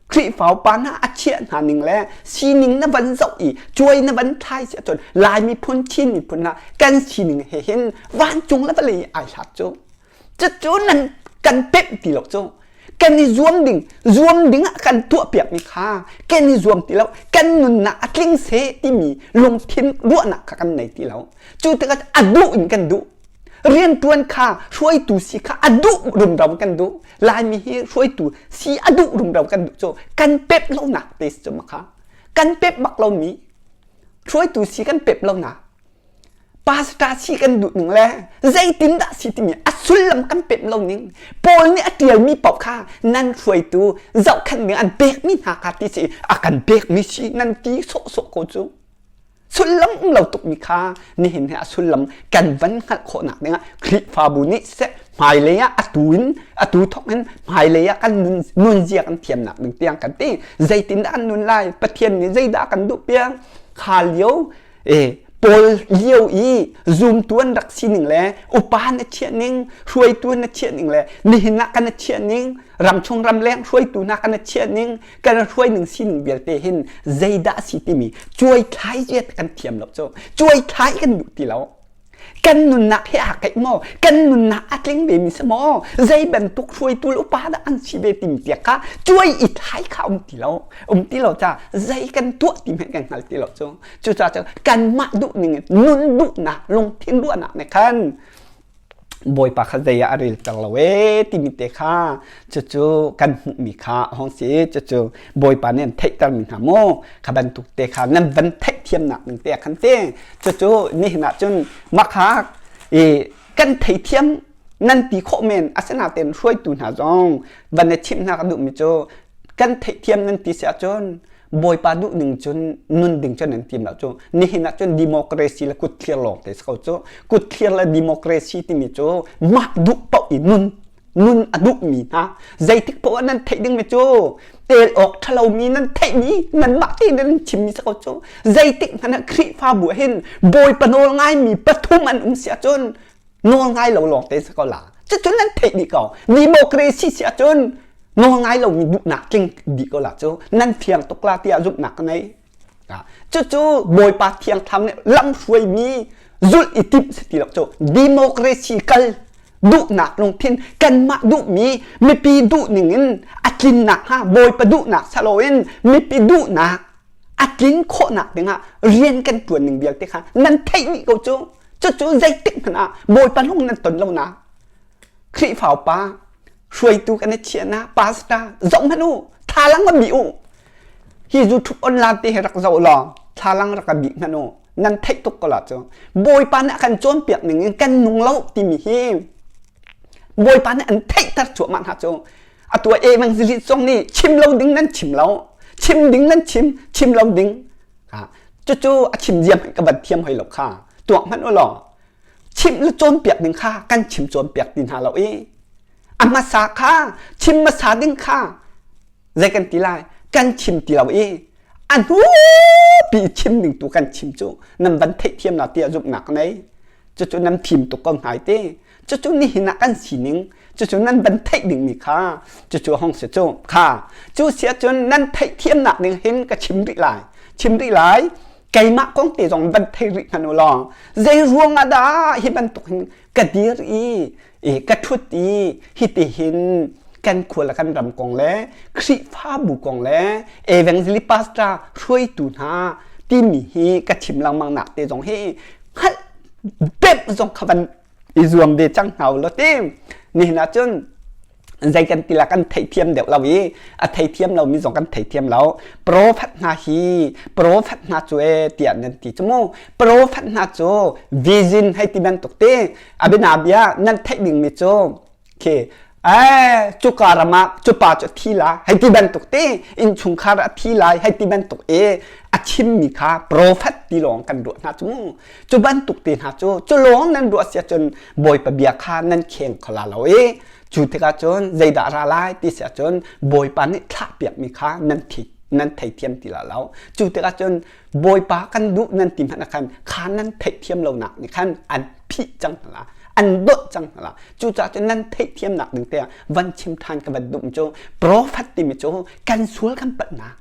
Khrihfa upa hna a chiah hna ning le sining na van zoh i cuai na van thlai si ahcun Lai miphun Chin miphun hna kan sining he hin vancung le vawlei ai hlat cu. Cucu nan kan pemh ti lo cu. Kan i zuam ding, zuam ding ah kan tuah piakmi kha kan i zuam ti lo, kan nunnak a tling seh timi lungthin ruahnak kha kan nei ti lo. Cu tikah a duh in kan duh. Rianṭuan kha hruaitu si kha a duh rumro kan duh. Laimi hi hruaitu si a duh rumro kan duh cu kan pep lonak te si cu kha. Kan pep bak lomi hruaitu si kan pep lonak pastor si kan duh ning le zeitindah si timi a sullam kan pep lo ning Paul nih a ṭialmi paoh kha nan hruaitu zohkhenh ding an pekmi hna kha ti si a kan pekmi si nan ti sawhsawh ko cu. Sullam um lo tukmi kha nihin hi a sullam kan van hngalh khawhnak dingah Khrihfabu nih siseh hmailei ah atu in atu thawk in hmailei ah kan nun nunzia kan thiamnak ding tiang kan ti zeitindah kan nun lai Pathian nih zeidah kan duh piang kha lio e Paul lio i zumtu an rak sining le upa na chiah ning hruaitu na chiah ning le nihin ah kan chiah ning ramchung ramleng hruaitu hna kan chiah ning kan hruai ning sining vialte hin zeidah si timi cuai thlai ziat kan thiam lo cu cuai thlai kan duh ti lo kan nunnak he aa keih maw kan nunnak a tling ve mi si maw zei bantuk hruaitu le upa dah an si ve timi tiak kha cuai i thlai kha um ti lo um ti lo ca zei kan tuah ti hmanh kan hngal ti lo cu cucaah cu kanmah duh ning in nun duhnak lungthin ruahnak nih khan Bawipa kha zei ah a relter lo ee timi te kha cucu kan hmuhmi kha a hung si cucu Bawipa nih an theihtermi hna mu kha bantuk te kha nan van theihthiamnak ding te ah khan ti cucu nihin ah cun mah kha i kan theithiam nan ti khawh men asinain hruaitu hna zong van i chimh hna ka duhmi cu kan theihthiam nan ti si ahcun Bawipa duh ning cun nun ding cun nan tim lo cu nihin ah cun democracy le kutthlir lawng te si ko cu kutthlir le democracy timi cu mah duh paoh i nun nun a duhmi hna zeitik paoh ah nan theih dingmi cu tel awk ṭhalomi nan theihmi nanmah tein nan chimmi si ko cu zeitik hmanh ah Khrihfabu ah hin Bawipa nawl ngaimi pathum an um si ahcun nawl ngai lo lawng te si ko la cucu nan theih dih ko democracy si ahcun nawl ngai lomi duhnak tling dih ko la cu nan fiang tuk la tiah zumhnak ka ngei cucu bawipa thiang thlam nih lam hruaimi zulh i timh si ti lo cu democracy kal duhnak lungthin kanmah duhmi mipi duh ning in a tlinnak hnga bawipa duhnak saloin mipi duhnak a tlin khawhnak dingah rian kan ṭuan ning vialte kha nan theih dih ko cu cucu zeitik hmanh ah bawipa lung nan ton lo na Khrihfa upa hruaitu kan i chiah na pastor zoh hmanh u thlalang a bih u hi YouTube online te hi rak zoh law thlalang rak a bih hmanh u nan theih tuk ko la cu bawipa nih a kan cawnpiak ning in kan nung lo timi hi bawipa nih an theihter cuahmah hna cu atu evangelist zong nih chim lo ding nan chim lo chim ding nan chim chim lo ding cucu a chim ziam ka van thiam hoi lo kha tuak hmanh u law chimh le cawnpiak ding kha kan chim cawnpiak ti hna lo i a hmasa kha chim hmasa ding kha zei kan ti lai kan chim ti lo i a hnupi chim ding tu kan chim cu nan van theihthiam la tiah zumhnak nei cucu nan thim tuk ko hngai te cucu nihin ah kan sining cucu nan van theih dingmi kha cucu hong si cu kha cu si ahcun nan theihthiamnak ding hin ka chim rih lai chim rih lai. Keimah kong te zong van thei rih hmanh u law zei ruang ah dah hi bantuk hin ka dir i ka ṭhut i hiti hin kan khua le kan ram kong le Khrihfabu kong le evangelist pastor hruaitu hna timi hi ka chim lengmang nak te zong hi hngalh deuh zong kha van i zuam ve cang hna u law ti nihin ah cun zei kan ti la kan theithiam deuh lo i a theithiam lomi zong kan theithiam lo. Prophet hna hi prophet hna cu e tiah nan ti cu mu. Prophet hna cu vision hei ti bantuk te abina bia nan theih dingmi cu khi eh cuka ram ah cupa cu thi la hei ti bantuk te innchungkhar a thi lai hei ti bantuk e a chimmi kha prophet ti lawng kan ruah hna cu mu. Cu bantuk te hna cu cu lawng nan ruah sia cun Bawipa bia kha nan kheng kho la lo i cu tikah cun zeidah ra lai ti si ahcun Bawipa nih thlahpiakmi kha nan thi nan theithiam ti la lo. Cu tikah cun Bawipa kan duh nan ti hmanh ah khan kha nan theihthiam lonak nih khan an phih cang hna la an dawt cang hna la. Cucaah cun nan theihthiamnak ding te ah van chim ṭhan ka van duh cu prophet timi cu kan sual kan palhnak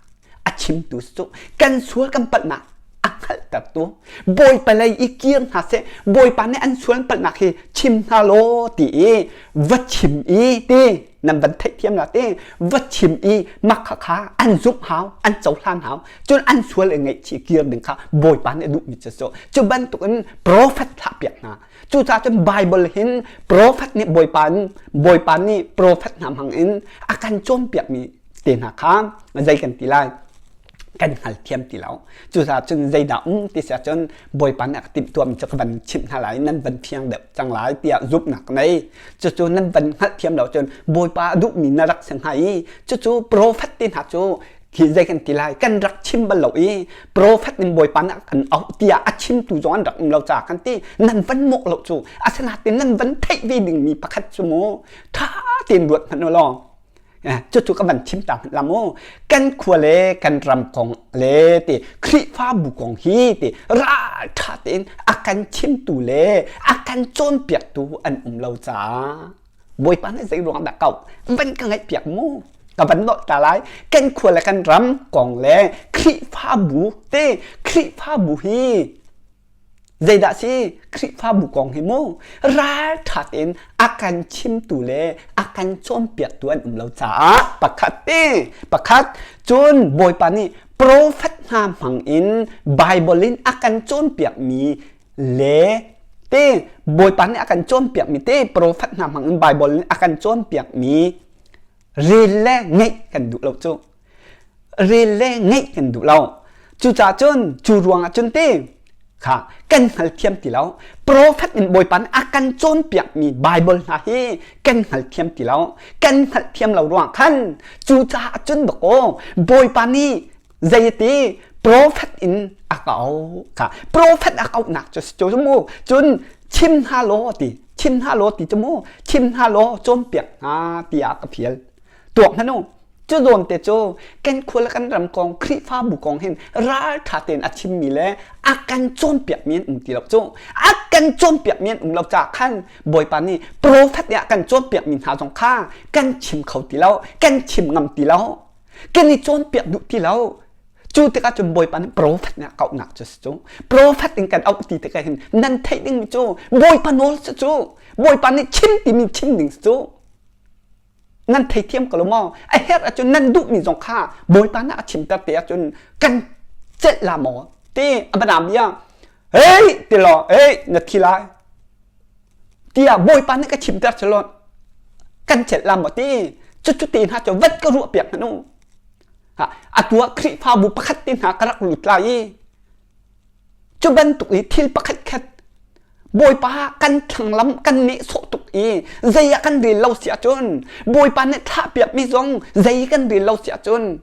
a chimtu cu kan sual kan palhnak a hngalhtertu Bawipa lei i kir hna seh Bawipa nih an sual palhnak hi chim hna law ti i va chim i ti nan van theihthiam la ti va chim i mak kha kha an zumh hau an cohlan hau cun an sual i ngaihchih kir ding kha Bawipa nih a duhmi cu cu cu bantukin prophet thlah piak hna cucaah cun Bible hin prophet nih Bawipa Bawipa nih prophet hna hmang in a kan cawnpiakmi te hna kha zei kan ti lai kan hngalthiam ti lo. Cucaah cun zeidah um ti si ahcun Bawipa nih a ka timhtuahmi cu ka van chimh hna lai nan van fiang deuh cang lai tiah zumhnak ka ngei. Cucu nan van hngalhthiam lo cun Bawipa a duhmi na rak si hnga i cucu profet te hna cu khi zei kan ti lai kan rak chim bal lo i profet in Bawipa nih a kan auh tiah a chimtu zong an rak um lo caah kan ti nan van mawh lo cu asinain nan van theih ve dingmi pakhat cu mu ṭha tein ruat hmanh u law Cucu ka van chim ta hmanh la mu. Kan khua le kan ram kong le ti Khrihfabu kong hi ti ralṭha tein a kan chimtu le a kan cawnpiaktu an um lo caah Bawipa nih zei ruang dah kau van ka ngaihpiak mu. Ka van nolh ta lai. Kan khua le kan ram kong le Khrihfabu te Khrihfabu hi Zeidah si Khrihfabu kong hi mu ralṭha tein a kan chimtu le a kan cawnpiaktu an um lo caah pakhat te pakhat cun Bawipa nih profet hna hmang in Bible in a kan cawnpiakmi le te Bawipa nih a kan cawnpiakmi te profet hna hmang in Bible in a kan cawnpiakmi rel le ngeih kan duh lo cu rel le ngeih kan duh lo. Cucaah cun cu ruangah cun te kha kan hngalthiam ti lo. Profet in Bawipa nih a kan cawnpiakmi Bible hna hi kan hngalthiam ti lo. Kan hngalhthiam lo ruangah khan cucaah cun dakaw Bawipa nih zeiti profet in a ka auh kha profet a auhnak cu cu mu cun chim hna law ti chim hna law ti cu mu chim hna law cawnpiak hna tiah ka fial tuak hmanh u Cu zawn te cu kan khua le kan ram kong Khrihfabu kong hin ralṭha tein a chimmi le a kan cawnpiakmi an um ti lo cu. A kan cawnpiakmi an um lo caah khan Bawipa nih profet nih a kan cawnpiakmi hna zong kha kan chim kho ti lo, kan chim ngam ti lo, kan i cawnpiak duh ti lo. Cu tikah cun Bawipa nih profet nih a kauhnak cu si cu. Profet in kan auh ti tikah hin nan theih dingmi cu Bawipa nawl si cu. Bawipa nih chim timi chim ding si cu. Nan theithiam ko lo maw? A herh ahcun nan duhmi zong kha Bawipa nih a chimter te ahcun kan celh la maw? Ti a banam bia. Hey ti law, hey na thi lai. Tiah Bawipa nih ka chimter cu kan celh la maw ti? Cucu te hna cu vat ka ruah piak hmanh u. Ha, atu ah Khrihfabu pakhat te hna ka rak lut lai i Cu bantuk i thil pakhat khat Bawipa kan thlanglam kan nehsawh tuk i zei ah kan rel lo si ahcun Bawipa nih thlahpiakmi zong zei kan rel lo si ahcun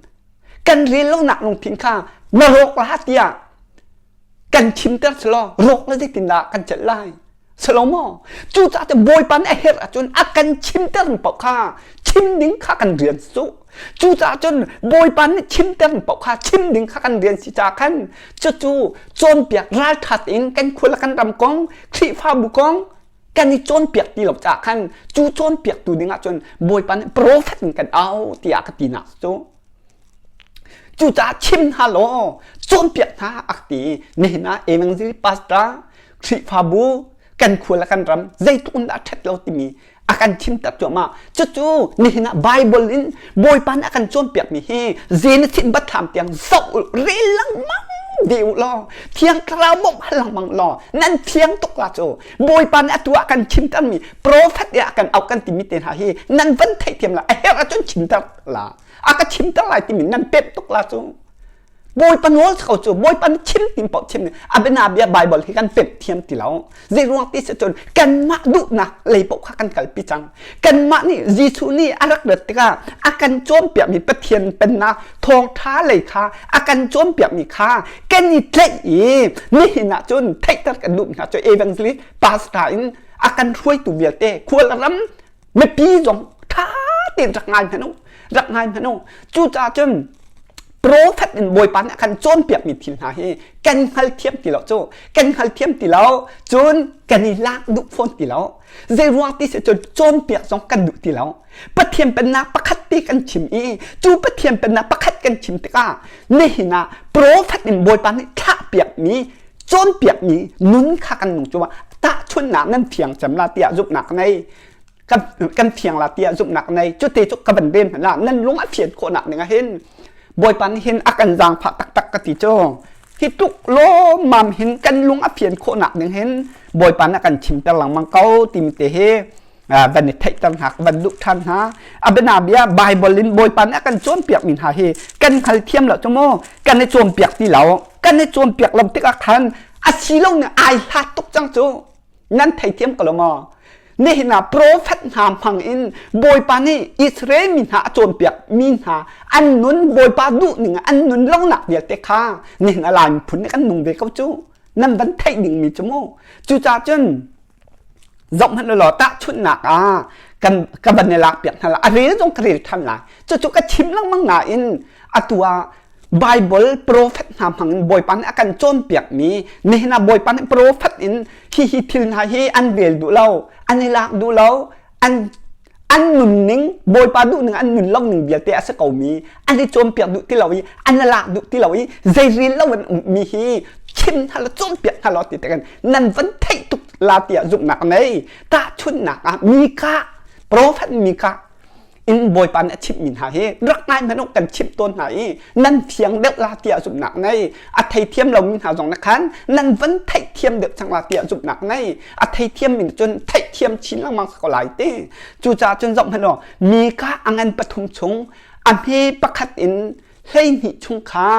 kan rel lonak lungthin kha na rawk la tiah kan chimter selaw rawk la zeitindah kan celh lai Salomo cucaah cu Bawipa nih a herh ahcun a kan chimter paoh kha chim ding kha kan rian cu cucaah cun Bawipa nih chimter paoh kha chim ding kha kan rian si caah khan cucu cawnpiak ralṭha tein kan khua le kan ram kong Khrihfabu kong kan i cawnpiak ti lo caah khan cu cawnpiaktu ding ah cun Bawipa nih profet in kan au tiah ka tinak cu. Cucaah chim hna law cawnpiak hna a ti. Nihin ah evangelist pastor Khrihfabu kan khua le kan ram zeitluk in dah ṭhat lo timi a kan chimter cuahmah. Cucu nihin ah Bible in Bawipa nih a kan cawnpiakmi hi Genesis Biathlam tiang zoh u rel lengmang ve u law Thiang Thlarau bawmh hal lengmang law nan thiang tuk la cu Bawipa nih atu ah kan chimtermi prophet i a kan auh kan timi te hna hi nan van theihthiam la a herh ahcun chimter la a ka chimter lai timi nan pemh tuk la cu Bawipa nawl ko cu Bawipa nih chim tim paoh chim a biana bia Bible hi kan pemh thiam ti lo zei ruang ti si cun kanmah duhnak lei paoh kha kan kalpi cang kanmah nih Jesuh nih a rak rat tikah a kan cawnpiakmi Pathian pennak thawngṭha lei kha a kan cawnpiakmi kha kan i tlaih i nihin ah cun theihter kan duh hna cu evangelist pastor in a kan hruaitu vialte khual ram mipi zong ṭha tein rak ngai hmanh u rak ngai hmanh u cucaah cun prophet in bawipa nih a kan cawnpiakmi thil hna hi kan hngalthiam ti lo cu kan hngalthiam ti lo cun kan i lak duh fawn ti lo zei ruang ti si cun cawnpiak zong kan duh ti lo Pathian pennak pakhat te kan chim i cu Pathian pennak pakhat kan chim tikah nihin ah prophet in bawipa nih thlahpiakmi cawnpiakmi nun kha kan nung cuah tahchunhnak nan fiang cem la tiah zumhnak nei kan fiang la tiah zumhnak nei cute cu ka van ven hmanh la nan lung a fian khawhnak ning ah hin bawipa nih hin a kan zaangfah taktak ka ti cu hi tluk lawmmam hin kan lung a fian khawhnak ning hin bawipa nih a kan chimter lengmang ko timi te hi van i theihter hna van duh ṭhan hna a bianabia Bible in Bawipa nih a kan cawnpiak mi hna hi kan hngal thiam lo cu mu kan i cawnpiak ti lo kan i cawnpiak lo tikah khan a si lo nih ai hlat tuk cang cu nan theithiam ko lo maw nihin ah prophet hna hmang in Bawipa nih Israel mi hna a cawnpiak mi hna an nun Bawipa duh ning an nun lonak vialte kha nihin a Lai miphun nih kan nung ve ko cu nan van theih ding mi cu mu cucaah cun Zohhmanh u law tahchunhnak ah kan ka van i lakpiak hna lai. A rel zong ka rel ṭhan lai. Cucu ka chim lengmang nain atu ah Bible prophet hna hmang in Bawipa nih a kan cawnpiakmi nihin ah Bawipa nih prophet in hihi thil hna hi an rel duh lo, an i lak duh lo, an an nunning Bawipa duhning an nun lo ning vialte a si komi an i cawnpiak duh ti lo i an i lak duh ti lo i zei rel lo an ummi hi chim hna law cawnpiak hna law ti tekin nan van theih tuk la tiah zumhnak nei tahchunhnak ah Mika prophet Mika in Bawipa nih a chimhmi hna hi rak ngai hmanh u kan chimh tawn hna i nan fiang deuh la tiah zumhnak nei a theithiam lomi hna zong na khan nan van theihthiam deuh cang la tiah zumhnak nei a theithiam mi cun theihthiam chin lengmang ko lai ti cucaah cun zoh hmanh u Mika a ngan pathum chung a hme pakhat in 12 chung kha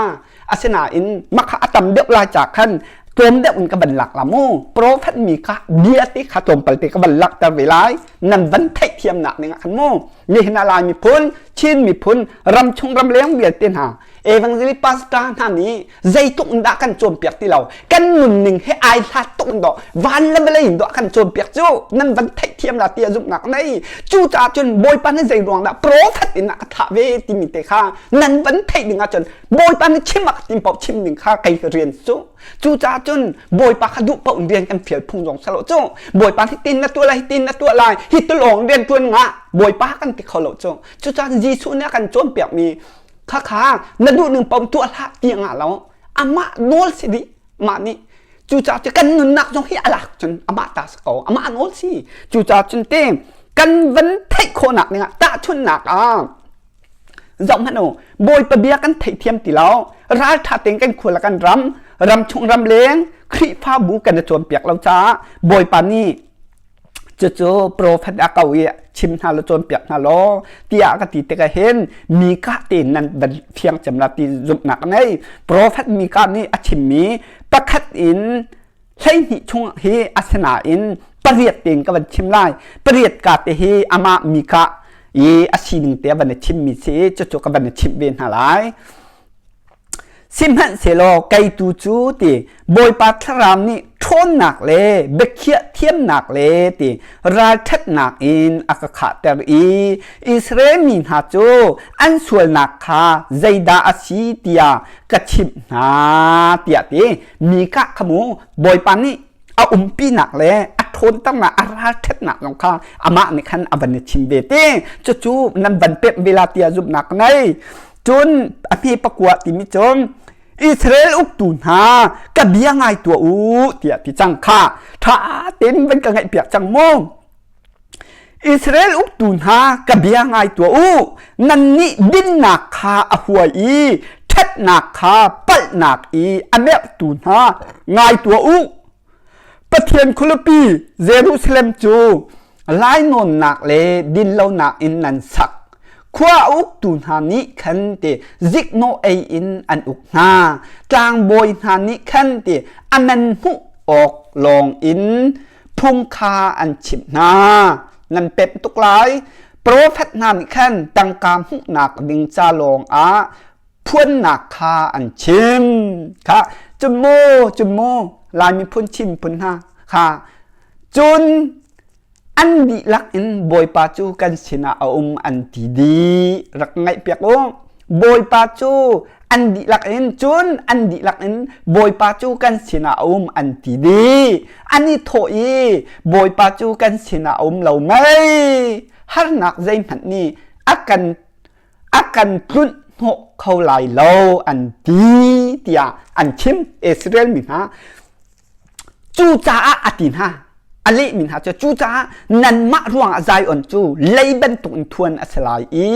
asinain makha a tam deuh lai ca khan tlawm deuh in ka van lak la mu prophet mi kha bia te kha tlawmpal te ka van lakter ve lai nan van theihthiamnak ning ah khan mu nihin ah Lai miphun Chin miphun ram chung ram leng vialte hna evangelist pastor hna nih zeitluk in dah kan cawnpiak ti lo kan nunning he ai hlat tuk in dawh van le vawlei in dawh kan cawnpiak cu nan van theihthiam la tiah zumhnak nei cucaah cun bawipa nih zei ruang dah prophet in a ka thlah ve timi te kha nan van theih ding ahcun bawipa nih chim a ka tim paoh chim ding kha kei ka rian cu cucaah cun bawipa kha duh paoh in rian kan fial phung zong salo cu bawipa hi tin na tuah lai hi tin na tuah lai hi tulawng rian tuan nga bawipa kan ti kho lo cu cucaah Jesuh nih a kan cawnpiakmi khakha na duh ning paoh tuah hlah ti ngah lo amah nawl si dih mah nih cucaah cu kan nunnak zong hi a lak cun amah ta si ko amah nawl si cucaah cun te kan van theih khawhnak dingah tahchunhnak ah zoh hmanh u bawipa bia kan theihthiam ti lo ralṭha tein kan khua le kan ram ram chung ram leng Khrihfabu kan i cawnpiak lo caah bawipa nih Cucu profet a ko i chim hna law cawnpiak hna law tiah ka ti tikah hin Mika tein nan van fiang cem la ti zumhnak ka ngei. Profet Mika nih a chimmi pakhat in 12 chung hi asinain pariat tein ka van chim lai. Pariat ka te hi amah Mika i a sining te a van i chimmi si cucu ka van i chimh ve hna lai. Sihmanhsehlaw kei tu cu ti Bawipa Thlarau nih ṭhawnnak le biakhiah thiamnak le ti ralṭhatnak in a ka khahter i Israel mi hna cu an sualnak kha zeidah a si tiah ka chimh hna tiah ti Mikah kha mu Bawipa nih a umpinak le a ṭhawnternak a ralṭhatnak zong kha amah nih khan a van i chim ve te cucu nan van pemh ve la tiah zumhnak ka ngei. Cun a hme pakua timi cu Israel uktu hna ka bia ngai tuah u tiah ti cang kha ṭha tein van ka ngaihpiak cang mu. Israel uktu hna ka bia ngai tuah u nannih dinnak kha a huai i ṭhatnak kha palhnak i a merhtu hna ngai tuah u. Pathian khualipi Jerusalem cu lainawnnak le dinlonak in nan sak. Khua a uktu hna nih khan ti ziknawh ei in an uk hna. Tlangbawi hna nih khan ti a man hmuh awk lawng in phung kha an chimh hna. Nan pemh tuk lai. Profet hna nih khan tangka hmuhnak ding ca lawng ah phuannak kha an chim. Kha cun mu cun mu Lai miphun Chin miphun hna kha cun an dihlak in Bawipa cu kan sinah a um an ti dih. Rak ngaihpiak u. Bawipa cu an dihlak in cun an dihlak in Bawipa cu kan sinah a um an ti dih. An i thawh i Bawipa cu kan sinah a um lo mei. Harnak zeihmanh nih a kan a kan tlunh hnawh kho lai lo an ti tiah an chim Israel mi hna cucaah a ti hna a lehmi hna cu cucaah nanmah ruangah Zion cu lei bantuk in thuan a si lai i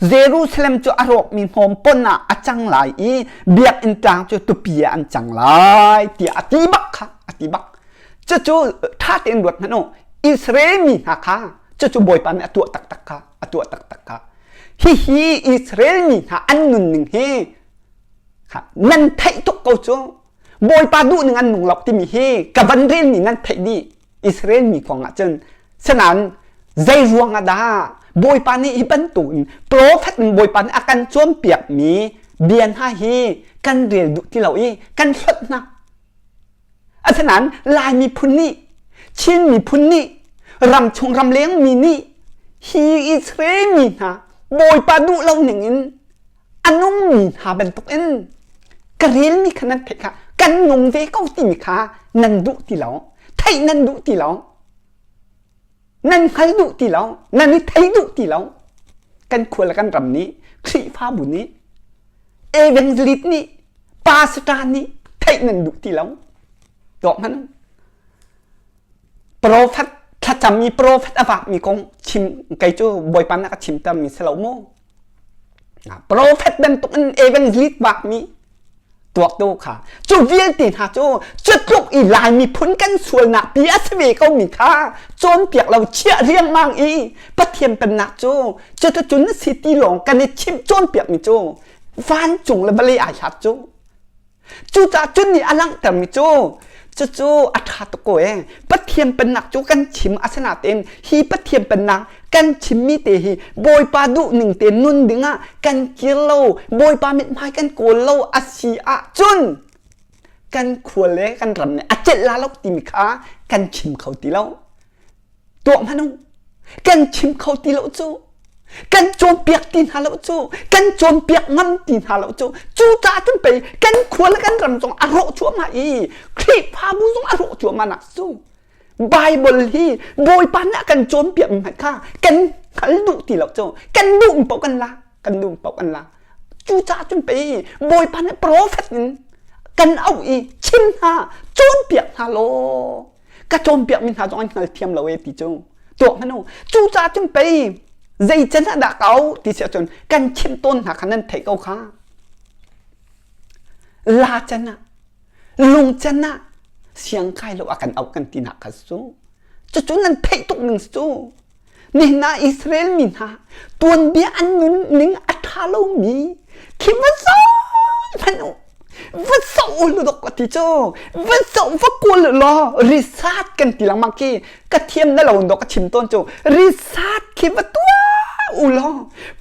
Jerusalem cu a rawkmi hnawm pon ah a cang lai i biakinn tlang cu tupi ah an cang lai tiah a ti bak kha a ti bak cucu ṭha tein ruat hmanh u Israel mi hna kha cucu Bawipa nih a tuah taktak kha a tuah taktak kha hihi Israel mi hna an nunning hi nan theih tuk ko cu Bawipa duhning an nung lo timi hi ka van relmi nan theih dih Israel mi kong ah cun sinain zei ruang ah dah Bawipa nih hi bantuk in profet in Bawipa nih a kan cawnpiakmi bia hna hi kan rel duh ti lo i kan hlonh hna Asinain Lai miphun nih, Chin miphun nih, ramchung ramleng mi nih hi Israel mi hna Bawipa duh lo ning in a nungmi hna bantuk in ka relmi kha nan theih kha kan nung ve ko timi kha nan duh ti lo theih nan duh ti lo nan hngal duh ti lo nan i thei duh ti lo kan khua le kan ram nih Khrihfabu nih evangelist nih pastor nih theih nan duh ti lo tuak hmanh prophet thlacam mi prophet a vak mi kong chim kei cu bawipa nih a ka chimter mi si lo mu prophet bantuk in evangelist vak mi tuak tu kha cu vialte hna cu cu tluk i lai miphun kan sualnak pi a si ve ko mi kha cawnpiak lo chiah riangmang i pathian pennak cu cuticun na si ti lawng kan i chimh cawnpiak mi cu vancung le vawlei ai hlat cu cucaah cun nih a langhtermi cu cucu a ṭha tuk ko ee Pathian pennak cu kan chim asinain hi Pathian pennak kan chimmi te hi Bawipa duhning te nun dingah kan kir lo Bawipa mithmai kan kawl lo a si ahcun kan khua le kan ram nih a celh la lo timi kha kan chim kho ti lo tuah hmanh u kan chim kho ti lo cu kan cawnpiak ti hna lo cu kan cawnpiak ngam ti hna lo cu cu caah cun pei kan khua le kan ram zong a rawh cuahmah i Khrihfabu zong a rawh cuahmah nak cu Bible hi Bawipa nih a kan cawnpiak mi hmanh kha kan hngal duh ti lo cu kan duh paoh kan la kan duh paoh kan la cu caah cun pei Bawipa nih prophet in kan auh i chim hna cawnpiak hna law ka cawnpiakmi hna zong an hngalthiam lo e ti cu tuak hmanh u cucaah cun pei zei can ah dah kau ti si ahcun kan chimh tawn hna kha nan theih ko kha la can ah lung can ah siang kai lo a kan auh kan ti nak kha cu cucu nan theih tuk ning cu nihin ah Israel mi hna tuanbia an nun ning a ṭha lomi khi va zoh hmanh u va zoh u ludok ka ti cu va zoh va kawl law research kan ti lengmang khi ka thiam na lo dok ka chim tawn cu research khi va tuah u law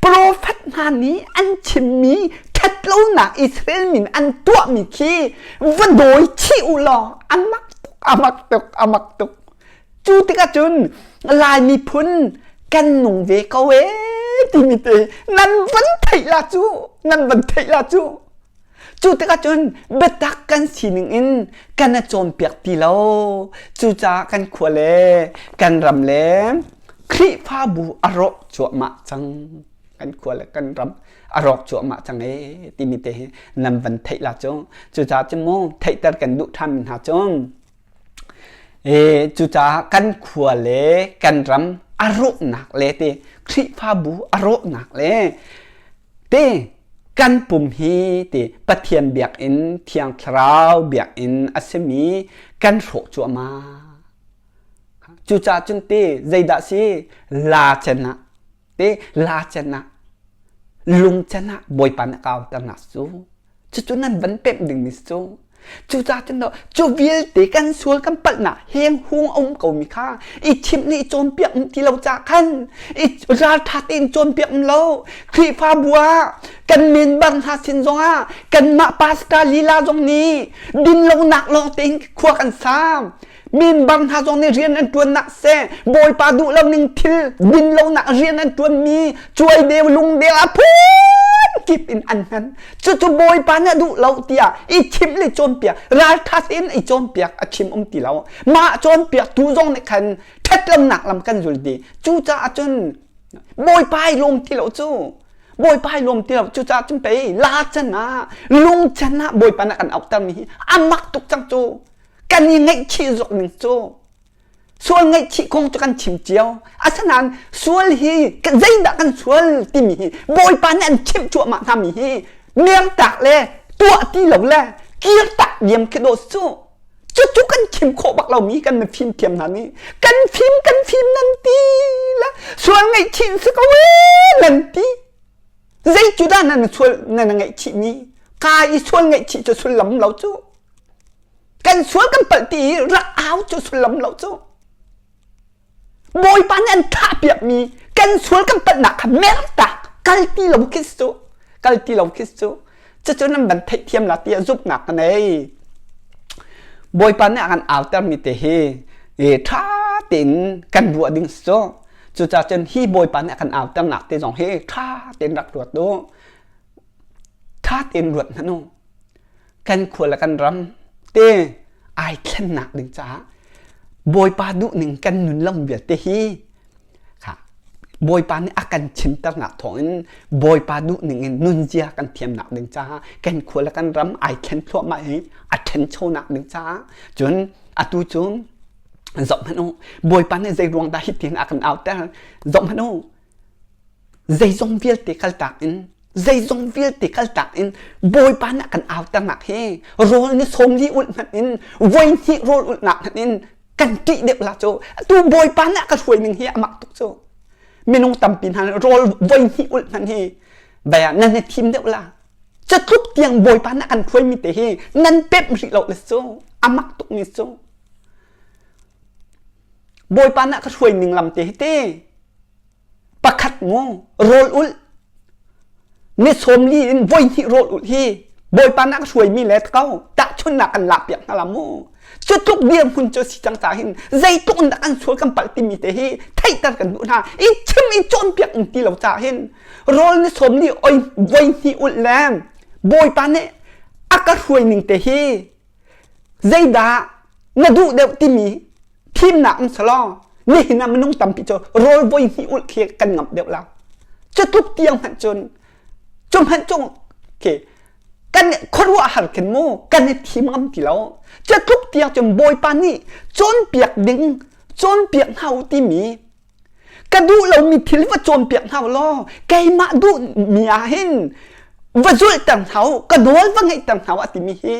prophet hna nih an chimmi ṭhatlonak Israel min an tuahmi khi va dawi chih u law a mak tuk a mak tuk a mak tuk Cu tikah cun Lai miphun kan nung ve ko ee timi te nan van theih la cu nan van theih la cu cu tikah cun biatak kan sining in kan a cawnpiak ti lo cucaah kan khua le kan ram le Khrihfabu a rawh cuahmah cang. Kan khua le kan ram a rawk cuahmah cang ee timi te hi nan van theih la cu. Cucaah cun mu theihter kan duh ṭhan hna cun e cucaah kan khua le kan ram a rawhnak le te Khrihfabu a rawhnak le te kan pum hi ti Pathian biakinn Thiang Thlarau biakinn a simi kan hrawh cuahmah. Cucaah cun ti zeidah si la cen ah te la cen ah lung cen ah Bawipa nih a kauternak cu cucu nan van pemh dingmi cu cucaah cun cu vialte kan sual kan palhnak heng hung a um komi kha i chimh nih i cawnpiak um ti lo caah khan i ralṭha tein cawnpiak um lo Khrihfabu ah kan member hna sin zongah kanmah pastor lila zong nih dinlonak lawng tein khua kan sam Minbang hna zong nih rian an ṭuannak seh Bawipa duh lo ning thil din lonak rian an ṭuanmi cuai deu lung deu a phun kip in an hman. Cucu Bawipa nih a duh lo tiah i chimh le cawnpiak ralṭha tein i cawnpiak a chim um ti lo. Mah cawnpiak tu zong nih khan ṭhatlonak lam kan zul dih. Cucaah cun Bawipa ai lawm ti lo cu. Bawipa ai lawm ti lo. Cucaah cun pei la can ah lung can ah Bawipa nih a kan auhtermi hi a mak tuk cang cu. Kan i ngaihchih zok ning cu sual ngaihchih kong cu kan chim cio. Asinain sual hi zeidah kan sual timi hi Bawipa nih an chimh cuahmah hna mi hi mertak le tuah ti lo le kirtak diam khi dawh cu. Cucu kan chim khawh bak lomi kan mifim thiam hna nih kan fim kan fim nan ti le sual ngaihchih si ko ee nan ti. Zei cu dah nan sual nan ngaihchih mi? Ka i sual ngaihchih cu sullam lo cu. Kan sual kan palh ti i rak au cu sullam lo cu. Bawipa nih an thahpiakmi kan sual kan palhnak kha mertak kal ti lo khi cu kal ti lo khi cu cucu nan van theihthiam la tiah zumhnak ka nei. Bawipa nih a kan autermi te hi ṭha tein kan ruah ding si cu. Cucaah cun hi Bawipa nih a kan auternak te zong hi ṭha tein rak ruat u. Ṭha tein ruat hmanh u. Kan khua le kan ram te ai thlennak ding caah Bawipa duhning kan nun lam vialte hi kha Bawipa nih a kan chimternak thawngin Bawipa duhning in nunzia kan thiamnak ding caah kan khua le kan ram ai thlen thluahmah i a ṭhanchonak ding caah cun atu cu zoh hmanh u Bawipa nih zei ruang dah hitin a kan auter zoh hmanh u Zeizong vialte kaltak in zeizong vialte kaltak in Bawipa nih a kan auternak hi rawl ni 40 ulh hmanh in voi hnih rawl ulhnak hmanh in kan ṭih deuh la cu atu Bawipa nih a ka hruai ning hi a mak tuk cu minung tampi hna nih rawl voi hnih ulh hmanh hi baya nan i thim deuh la cutluk tiang Bawipa nih a kan hruaimi te hi nan pemh rih lo le cu a mak tuk mi cu Bawipa nih a ka hruai ning lam te hi te Pakhat mu rawl ulh ni 40 in voi hnih rawl ulh hi Bawipa nih a ka hruaimi le ko tahchunhnak kan lak piak hna la mu. Cu tluk dirhmun cu si cang ca hin zeitluk in dah kan sual kan palh timi te hi theihter kan duh hna. I chim i cawnpiak um ti lo ca hin rawl ni 40 oi voi hnih ulh le Bawipa nih a ka hruai ning te hi zeidah na duh deuh timi thimnak um selaw nihin ah minung tampi cu rawl voi hnih ulh khi kan ngamh deuh lo cu tluk tiang hmanh cun cu hmanh cu khi kan khuaruah har khin mu kan i thim ngam ti lo cu tluk tiang cun bawipa nih cawnpiak ding cawnpiak hna u timi ka duh lomi thil va cawnpiak hna u law keimah duhmi ah hin va zulhter hna u ka nawl va ngeihter hna u a timi hi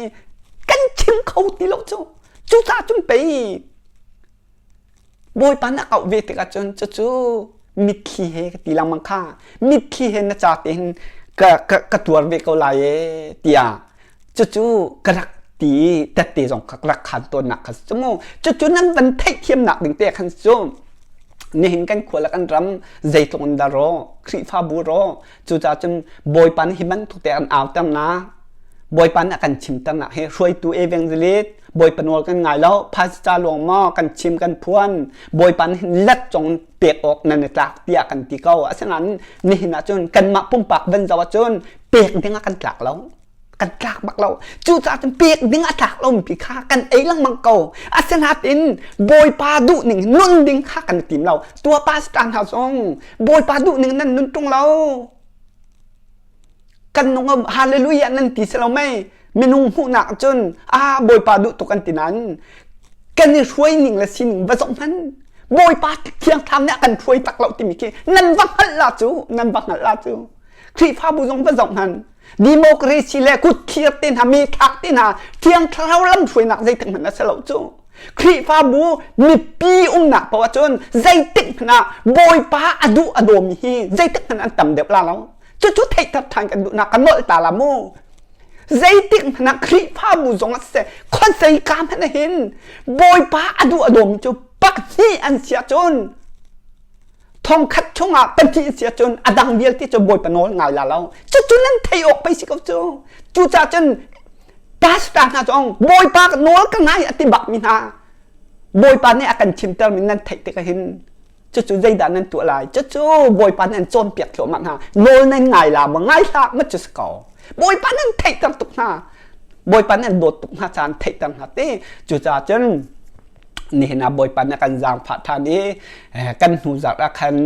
kan chim kho ti lo cu cucaah cun pei Bawipa na auh ve tikah cun cucu mitthli he ka ti lengmang kha mitthli he na ca te hin ka, ka, ka tuar ve ko lai ee tiah cucu ka rak ti i tette zong ka rak khan tawnnak kha cu mu cucu nan van theihthiamnak ding te khan cu nihin kan khua le kan ram zeitluk in dah rawh Khrihfabu rawh cucaah cun Bawipa nih hi bantuk te an auter na Bawipa nih a kan chimter nak hi hruaitu evangelist Bawipa nawl kan ngai lo phaisa luang maw kan chim kan phuan Bawipa nih let cong pek awk nan i tlak tiah kan ti ko asinain nihin ah cun kanmah pumpak van zoh ahcun pek ding ah kan tlak lo kan tlak bak lo cucaah cun pek ding a tlak lomi pi kha kan ei lengmang ko asinain bawipa duh ning nun ding kha kan i tim lo tua pastor hna zong bawipa duh ning nan nun ṭung lo. Kan nung um hallelujah nan ti si lo mei? Minung hmuhnak cun ah Bawipa duh tuk an ti nain kan i hruai ning le sining va zoh hmanh. Bawipa thiang thlam nih a kan hruai tak lo timi khi nan va hngalh la cu, nan va hngalh la cu. Khrihfabu zong va zoh hmanh. Democracy le kutthir te hna, mi thlak te hna, thiang thlarau lam hruainak zeitik hmanh a si lo cu. Khrihfabu mipi umnak paoh ahcun zeitik hmanh ah Bawipa a duh a dawmi hi zeitik hmanh an tam deuh la lo. Cucu theihter ṭhan kan duhnak ka nolh ta la mu. Zeitik hmanh ah Khrihfabu zong ah siseh, khuazei ka hmanh ah hin Bawipa a duh a dawmi cu pahnih an si ahcun thongkhat chungah pahnih si ahcun a dang vialte cu Bawipa nawl ngai la lo. Cucu nan theih awk pei si ko cu. Cucaah cun pastor hna zong Bawipa nawl ka ngai a ti bak mi hna Bawipa nih a kan chimtermi nan theih tikah hin cucu zeidah nan tuah lai cucu Bawipa nih an cawnpiak thluahmah hna nawl nan ngai la maw ngai hlah ma cu si ko Bawipa nan theihter tuk hna Bawipa nih an dawt tuk hna caan theihter hna te cucaah cun nihin ah Bawipa nih kan zaangfah ṭhan i kan hnu zarh ah khan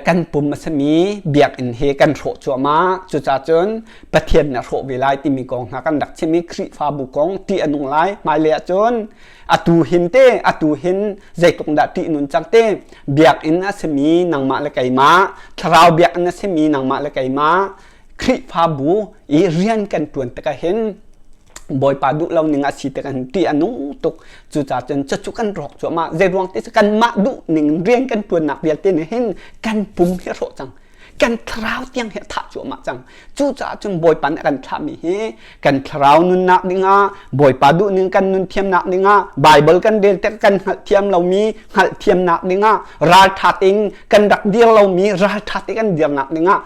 kan pum a simi biakinn hi kan hrawh cuahmah cucaah cun Pathian nih a hrawh ve lai timi kong hna kan rak chim i Khrihfabu kong ṭih a nung lai hmailei ah cun atu hin te atu hin zeitluk dah ṭih nun cang te biakinn a simi nangmah le keimah thlarau biakinn a simi nangmah le keimah Khrihfabu i rian kan ṭuan tikah hin Bawipa duh lo ning a si tikah hin ṭih a nung tuk cucaah cun cucu kan rawk cuahmah zeiruang ti kanmah duh ning rian kan ṭuannak vialte nih hin kan pum hi a hrawh cang kan thlarau tiang hi a thah cuahmah cang cucaah cun Bawipa nih a kan thlahmi hi kan thlarau nunnak dingah Bawipa duh ning kan nun thiamnak dingah Bible kan rel tik kan hngalhthiam lomi hngalhthiamnak dingah ralṭha tein kan rak dir lomi ralṭha te kan dirnak dingah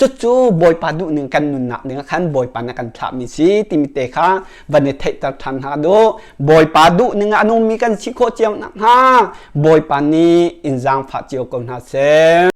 Cucu Bawipa duhning kan nunnak ding ah khan Bawipa nih a kan thlahmi si timi te kha van i theihter ṭhan hna duh. Bawipa duhning ah a nungmi kan si khawh cio nakhnga Bawipa nih in zaangfah cio ko hna seh.